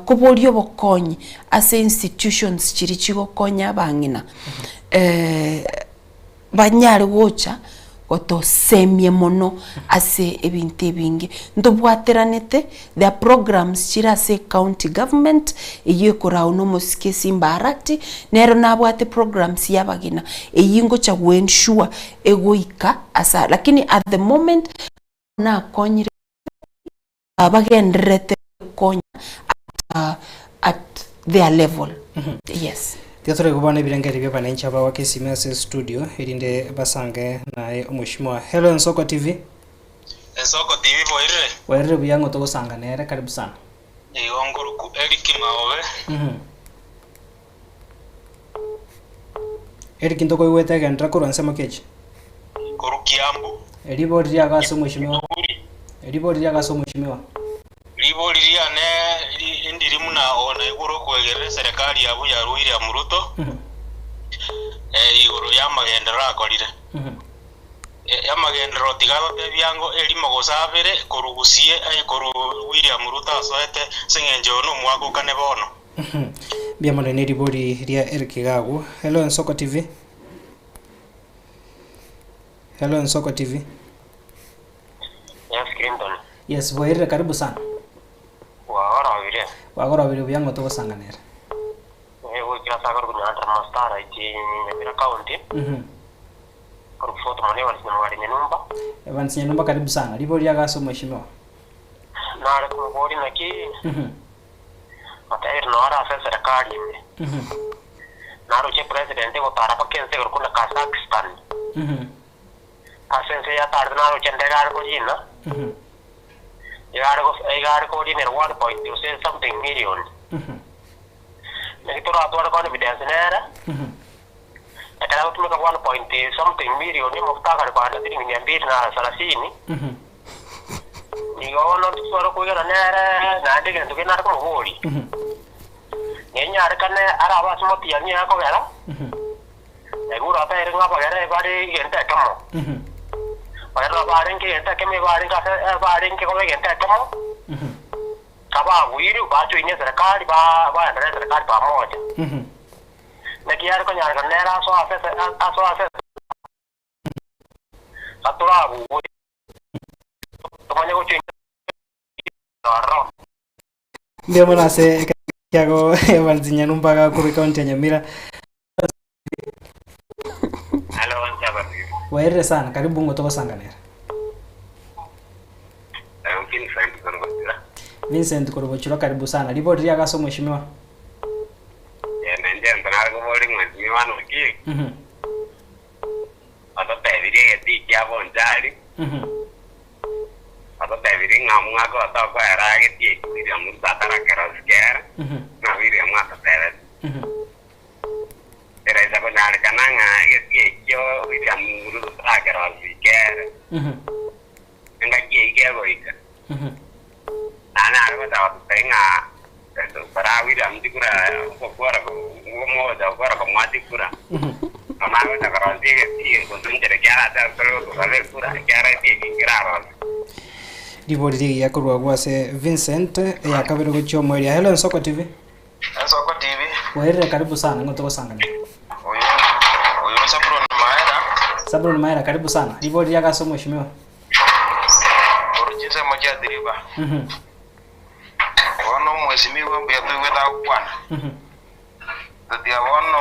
koboria obokonyi ase institutions chiria chigokonya abang'ina banyare gocha gotosemia mono ase ebinto ebinge. Ntobwateranete, there are programs chire ase ecounty government, eyio ekorau na omosike Simba Arati, nero nabwate programs ya abagina, eyio ngocha go ensure egoika ase lakini at the moment nakonyire bagendererete gokonya at at their level yes. Tiga tore bono ebirengererio bia abananchi aba goaka esime ase estudio erinde basange naye omweshimiwa. Hello Ensoko TV. Ensoko TV boirire? Boirire buya ng'o togosanga nere karibu sana. Igo nkoruku Eric Maobe. Eric ntokoigwete egenderera korwa ensemo ki echi? Korwa Kiambu. Eribori riago ase omweshimiwa. Eribori riago ase omweshimiwa. Ribori riane ndiri buna oo naigure okwegerera eserekari yabo ya William Ruto igoro y'amagenderero akorire. Amagenderero tiga agotebia ango erimo gose abere korwa Gusii korwa William Ruto asoete ase eng'encho oyo nomwaka okane bono. Mbuya mono ne ribori ria Eric iga agwo. Hello Ensoko TV. Hello Ensoko TV. Yes Clinton. Yes bwairire karibu sana. Bwagorobire. Bwagorobire buya ng'o togosanganera. Ee goikera ase akorokwa Nyantra Mastara ichi Nyamira County. Korwa Fort Mone Evans Nyamwari Nyanumba. Evans Nyanumba karibu sana. Ribori riago ase omweshimiwa. Nare komoboria naki Otebire noo are ase eserekari ime. Naroche president gotara mpaka ense igoro buna Kazakhstan. Ase ense eye atarete naroche endege are korina, iga are gos iga are korinera one point gose something million. Naki toratware confidence nere, ekero agotumeka one point something million amafuta akare kogenda siringi mia mbili na salasini, Nigo bono ntitware koigana nere, naende egento kende nare komoboria, nenyarekane arabe ase omotianyi akogera, naigure oteire ng'a abagere bare egento ekemo. Bagere nabo barenge egento ekemo ebarenge ase ebarenge koba egento ekemo, kababuirwe bajoinie eserekari ba baenderere eserekari pamoja. Naki yare konyarekana nere asoe ase ese asoe ase Gatorabugwe, tomanye gochia ororo. Mbuya mono ase ekiago Evans Nyanumba agakorwa ekaunti ya Nyamira. Hello, Nchaba. Waerire sana, karibu ng'o togosanganera. Eugene Frank Korogotira. Vincent korwa Bochurwa karibu sana. Ribori riago ase omweshimiwa. Eh, nainche ento nare koboria mweshimiwa naki, ototebirie egetii kia Bonchari, ototebirie ng'a omwaka oyo tokoera egetii ekio William Ruto atarakerosia kere, ng'a William atotebetie. Eraisa konyarekana ng'a egetii ekio William Ruto tarakerosia kere, engaki eyio kegoika. Naende nare gocha gototebia ng'a kora William chikura ogokora mogocha gokora komoa chikura, nonya agocha korosia egetii gose enchera ki arache asore gotosaba ekura ekiagera egetii eki nkerarosie. Ribori rigiya korwa agwo ase Vincent, eyakabere gochia omoerio. Hello Ensoko TV. Ensoko TV. Bwairire karibu sana ng'o togosangania. Oyo oyo Zabulon Maera. Zabulon Maera karibu sana. Ribori riago ase omweshimiwa. Korwa chinsemo chia Diriba. Bono omwesimigwa mbuya toigwete agokwana. Totiga bono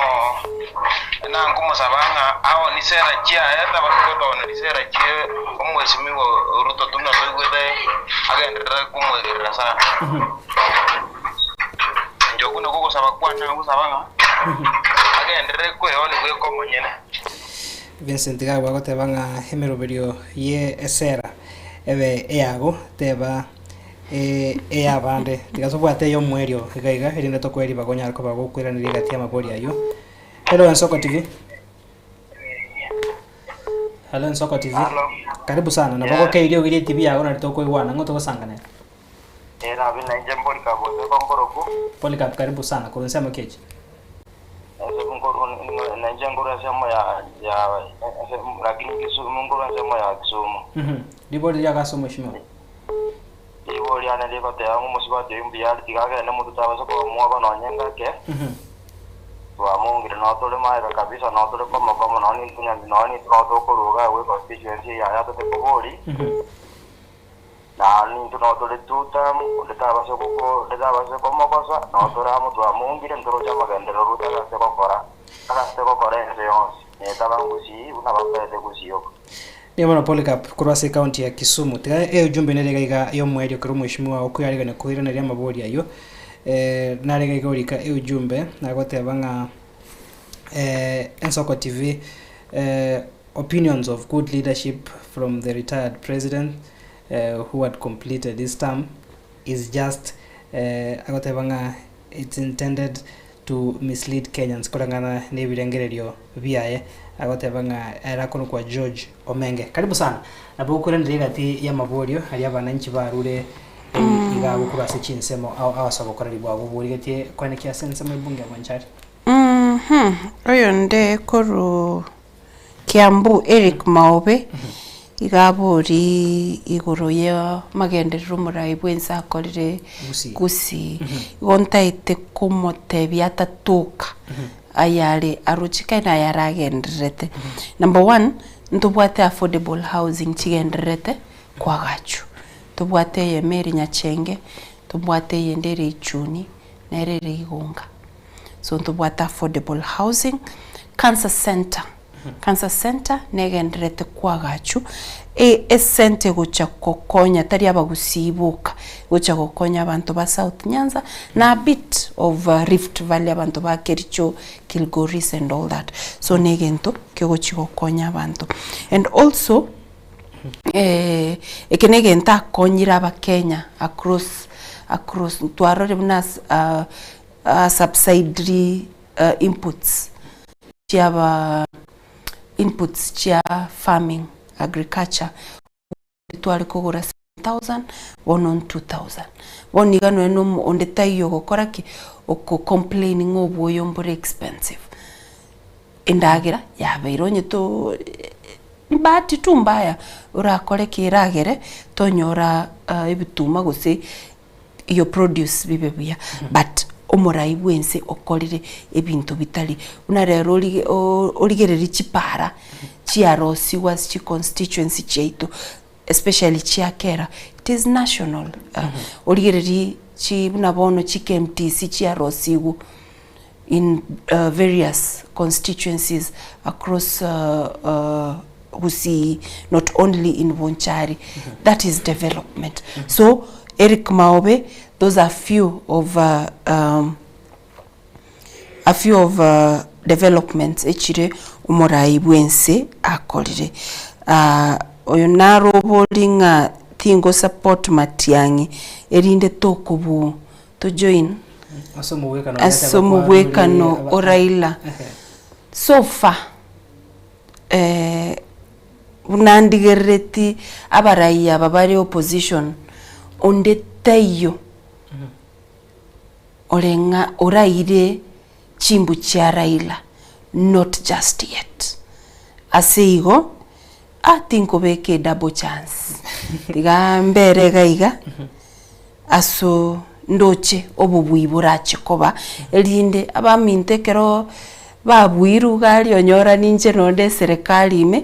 nankomosaba ng'a aonie sera chiaye tabasa gotoooneria sera chie omwesimigwa Ruto buna toigwete agenderere komoegerera sana. Inche okwo nakwo ogosaba kwane nagosaba ng'a agenderere kweonia bweka omonyene. Vincent iga abwo agoteba ng'a emeroberio ye esera ebe eyago teba ey'abande. Tiga tobwate ey'omoerio iga iga erinde tokoe ribaga onyare koba gokoiraneria egati y'amabori ayio. Hello Ensoko TV. Hello Ensoko TV. Karibu sana. Nabo gokeirie riogi rie TV yago nari tokoigwana ng'o togosanganera. Ee nabi nainche Polycarp gose nkoroku. Polycarp karibu sana korwa ensemo ki echi? Ase nainche nkorwa ensemo ya ya lakini Kisumu nkorwa ensemo ya Kisumu. Ribori riago ase omweshimiwa. Ribori riane rigoteba ng'a omosubati oyio mbuya are tiga agende motwe tabasa komoaba nonye ngake. Twamongire noo tore magega kabisa noo tore komo komo noo nintwe nonye nintwe noo tokoruga agwo econstituency eye yaye atete kobori. Na nintwe noo tore two-term, onde tabase goko onde tabase komogosa, noo tore amo twamongire, ntoroche amagenderero Ruto agase gokora, agase gokora ense yonsi, na etaba ngusii buna bakorete gusii oko. Nigo bono Polycarp korwa ase ecounty ya Kisumu. Tiga eujumbe nere iga iga y'omoerio ekero omweshimiwa okoyaregania koiraneria amabori ayio. Eh, nare iga iga orika eujumbe nagoteba ng'a eh, Ensoko TV eh, Opinions of good leadership from the retired president who had completed his term is just agoteba ng'a it's intended to mislead Kenyans koreng'ana na ebirengererio biaye agoteba ng'a ere akorokwa George Omenge. Karibu sana. Nabo okoiraneria egati y'amaborio aria abananchi barure iga agwo korwa ase chinsemo ao ao ase obokoreri bwabo borigetie koenekia ase ensemo ebunge ya Bonchari. Oyonde korwa Kiambu Eric Maobe iga aborie igoro y'amagenderero omorai bwense akorire Gusii. Igo ntaete komotebia atatoka ayare aroche kare na ayare agendererete. Number one, ntobwate affordable housing chigendererete koagachwa. Ntobwate eyemo ere Nyachenge, ntobwate eyende ere Ichuni, nere ere Igonga. So ntobwate affordable housing, cancer center, cancer center negendererete koagachwa, e- esente egocha gokonya tari abagusii boka, egocha gokonya abanto ba South Nyanza na a bit of Rift Valley abanto ba Kericho, Kilgoris and all that. So na egento kegochi gokonya abanto. And also, eke na egento akonyire abakenya across across twarorire buna ase subsidiary inputs chiaba inputs chia farming, agriculture, tware kogora 7000 bono 2000. Bono iga nonye na onde taiyo ogokora ki? Oko complain ng'a obwoyo mbore expensive. Endagera yabeire onye to bahati tu mbaya orakore ki eragere tonyora ebituma gose your produce bibe buya but omorai bwense okorire ebinto bitari buna rero orige origererie chipara chiarosigwe ase chiconstituency chiaito especially chia kera it is national origererie chi buna bono chi KMTC chiarosigwe in various constituencies across Gusii not only in Bonchari that is development so. Eric Maobe, those are few of a few of developments echire omorai bwense akorire. Oyo naro obori ng'a tingo support Matiang'i erinde tokobu to join Ase omogwekano ase omogwekano o Raila. So far buna ndigerereti abarai aba bare opposition onde taiyo ore ng'a oraire chimbu chia Raila not just yet. Ase igo ah tinkobeka edouble chance tiga mbere iga iga aso ndoche obobui borache koba erinde abaminto ekero babuirwe iga aria onyora ninche nonde eserekari ime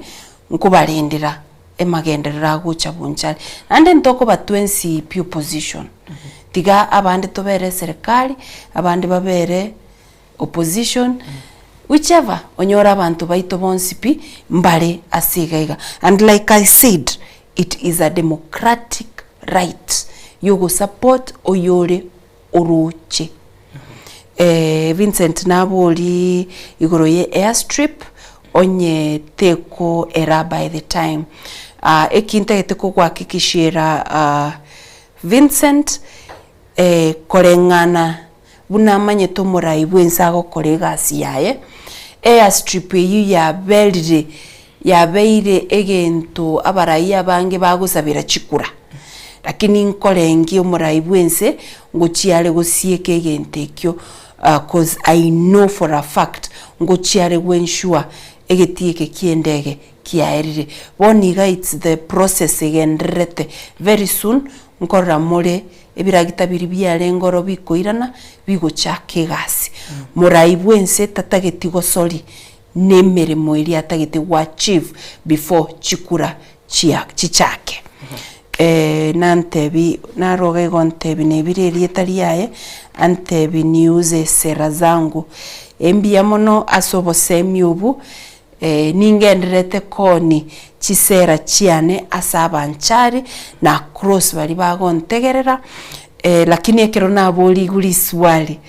nkobarendera emagenderero agocha bonchari. Naende ntokoba twensi pi opposition, tiga abande tobere eserekari, abande babere opposition, whichever onyore abanto baito bonsi pi mbare ase iga iga. And like I said, it is a democratic right yogosupport oyore oroche. Vincent nabori igoro ye airstrip onye teko era by the time. Eki ntagete kogohakikishera Vincent koreng'ana buna amanyete omorai bwense agokora egasi yaye, airstrip eyio yaberire yabeire egento abarai abange bagosabera chikura. Lakini nkorengia omorai bwense ngochia are gosieka egento ekio coz I know for a fact ngochia are go ensure egetii eke kia endege kiaerire. Bono iga it's the process egendererete very soon nkorora more ebiragita biria biarenge oro bikoirana bigochaka egasi. Morai bwense tatageti gosori na emeremo eria atagete go achieve before chikura chia chichake. Nantebi naroga igo ontebi nebire erieta riaye, antebi niuze sera zangu. Mbuya mono ase obosemi obwo, ningendererete koonia chisera chiane ase abanchari na across baria bagontegerera, lakini ekero naborigwe riswali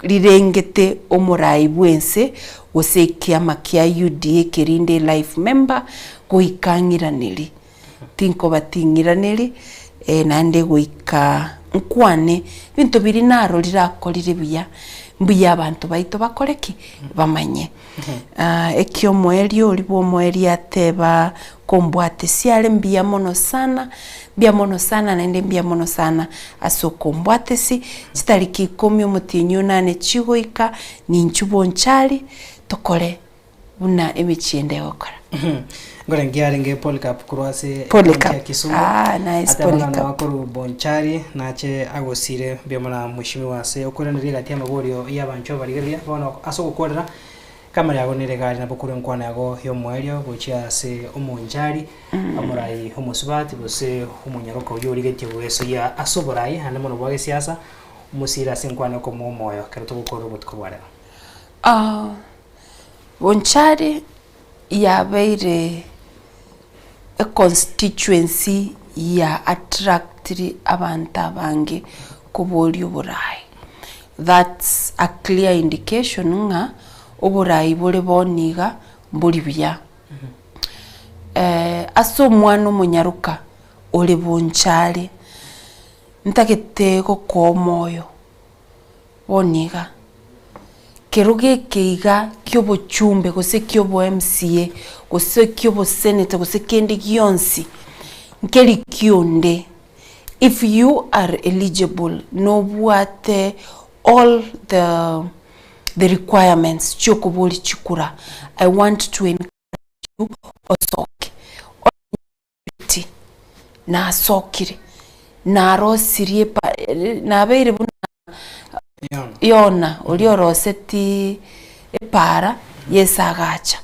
rirengete omorai bwense gose ekiama kia UDA kerinde life member goika ng'iraneri, tinkoba ting'iraneri naende goika nkwane ebinto biria narorire akorire buya, mbuya abanto baito bakore ki? Bamanye. Ekiomoerio oria bwa omoerio ateba kombwatesia are mbuya mono sana, mbuya mono sana naende mbuya mono sana ase okombwatesia, chitariki ikomi omotienyi onane chigoika, ninchwe bonchari tokore buna emechie ende egokora. Nkore nkiarenge Polycarp korwa ase Polycarp. ekaunti ya Kisumu. Ah, nice, Ateba ng'a Polycarp. nao korwa Bonchari nache agosire mbuya mono mheshimiwa ase okoiraneria egati y'amaborio y'abanchwa abarigereria bono ase ogokwerera Kamera yago nere egari nabo korwa enkwana yago y'omoerio gochia ase omonchari, omorai omosubati gose omonyaroka oyio origetie goesoyia ase oborai naende mono bwa gesiasa, omosire ase enkwana yokomoa omoyo ekero togokorera obotuko bwa rero. Bonchari yabeire econstituency ya attractire abanto abange koboria oborai. That's a clear indication ng'a oborai bore bono iga mbori buya. Ase omwana omonyaroka ore bonchari, ntagete gokoa omoyo Bono iga, kerogo eke iga ki'obochumbe gose ki'obo MCA, gose ki'oboseneta gose kende gionsi, nkeri kionde, if you are eligible nobwate all the the requirements chiokoboria chikura, I want to encourage you osoke. Ti, nasokire, narosirie epa nabeire buna Yona oria oroseti epaara, Yeso agacha.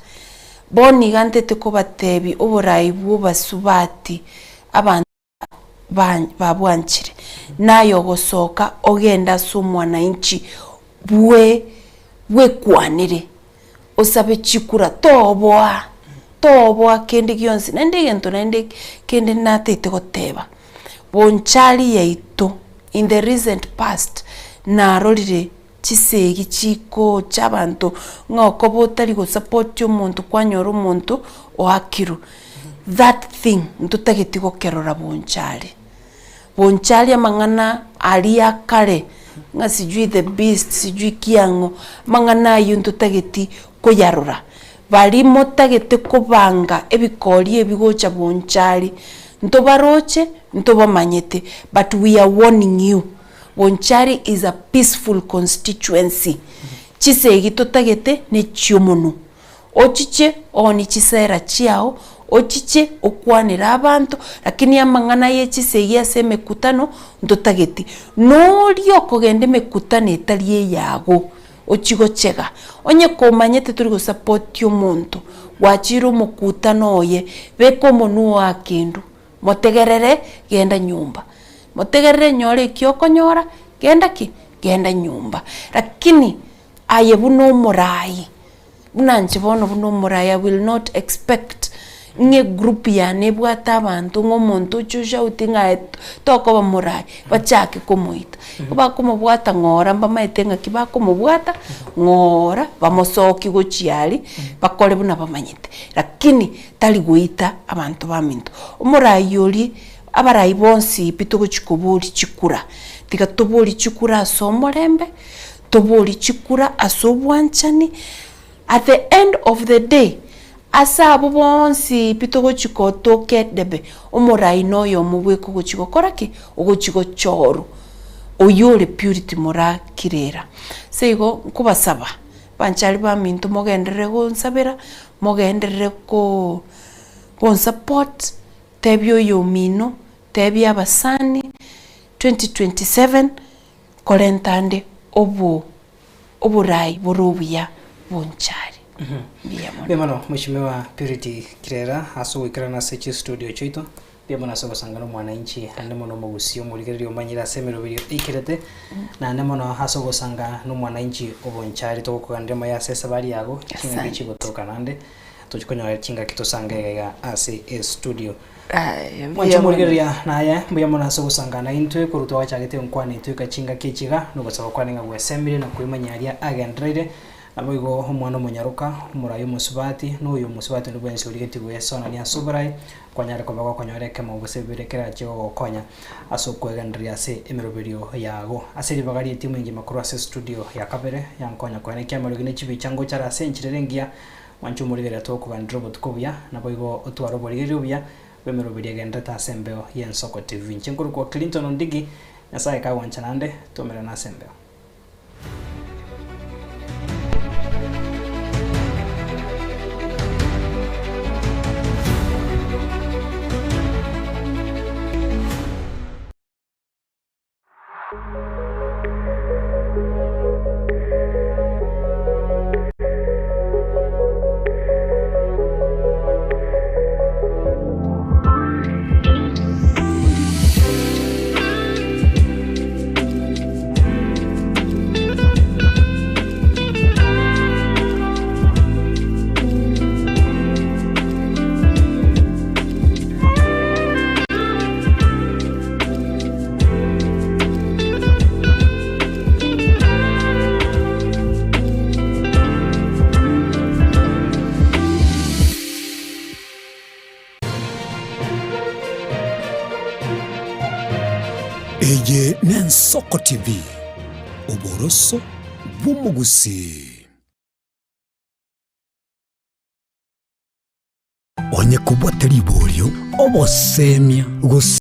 Bono iga ntete kobatebia oborai bw'obasubati abanto babwanchire, naye ogosoka ogende ase omwananchi bwe bwekwanere, osabe chikura, toboa, toboa kende gionsi. Naende egento naende kende natagete goteba, Bonchari yaito in the recent past narorire chisegi chikocha abanto ng'a okoba otari gosapoti omonto kwanyora omonto oakirwe. That thing ntotageti gokerora bonchari. Bonchari amang'ana aria akare ng'a sijui the beast sijui ki ang'o, amang'ana ayio ntotageti koyarora. Baria motagete kobanga ebikori ebi gocha bonchari, ntobaroche, ntobamanyete, but we are warning you, Bonchari is a peaceful constituency, chisegi totagete nechiomonwe, ochiche oonie chisera chiao, ochiche okwanere abanto, lakini amang'ana ye chisegi ase emekutano ntotageti. Noria okogenda emekutano etari eyago, Ochie gochega. Onye komanyete tori gosapoti omonto, gwachire omokutano oye, beka omonwe oo akendu, motegerere, genda nyomba. Motegerere nyora eki okonyora, genda ki? Genda nyomba. Lakini aye buna omorai, Buna inche bono buna omoraia I will not expect ng'a egroup yane ebwate abanto ng'a omonto oche oshout ng'a aye tokoba morai, bachake komoita. Igo bakomobwata ng'ora mbamaete ng'aki bakomobwata, ng'ora bamosokie gochia aria, bakore buna bamanyete. Lakini tari goita abanto baminto. Omorai oria, abarai bonsi pi togochia koboria chikura, tiga toborie chikura ase omorembe. Toborie chikura ase obwanchani, at the end of the day, ase abwo bonsi pi togochi kotoka edebe, omorai noyomo bweka ogochi gokora ki? Ogochi gochorwa, oyio ore Purity Moraa Kirera. Ase igo nkobasaba, banchari baminto mogenderere gonsabera, mogenderere ko gonsupport, tebia oyomino, tebia abasani, 2027. Korenta ande obo oborai bore obuya bonchari. Mbuya mono. Mbuya mono Mheshimiwa Purity Kirera ase ogoikerana ase chistudio chiaito. Mbuya mono ase ogosanga na omwananchi naende mono omogusii omorigereria omanyire ase emeroberio eikerete naende mono ase ogosanga na omwananchi obonchari togokoganera amaya ase esabari yago chingaki Asante. chigotoka naende tochi konyora chingaki tosange iga iga ase estudio. Aye, Mwanche mbuya mono. omorigereria naye mbuya mono ase ogosangana naintwe korwa twagachagete enkwana intwe eka chingaki echi iga, na ogosaba kwane ng'a gwesemire na kwemanya aria agendereire, naboigo omwana omonyaroka, omorai omosubati, na oyo omosubati onde bwensi origetie goesonania ase oborai, kwanyare koba gokonyora ekemo gose bibere kerache gogokonya ase okwegendereria ase emeroberio yago. Ase ribaga ri'etimu engima korwa ase estudio ya kabere, yankonya koenekia amarogi ne chibicha ngochare ase enchera ere engiya, Mwanche omorigereria tokoganderera obotuko obuya, naboigo otware oborigereria obuya bw'emeroberio egendererete ase embeo y'Ensoko TV. Inche nkorokwa Clinton Ondigi, Nyasae kagwancha naende, twaumerane ase embeo. Eye n'Ensoko TV, oboroso bw'omogusii. Onye kobwate riborio, obosemia, gose.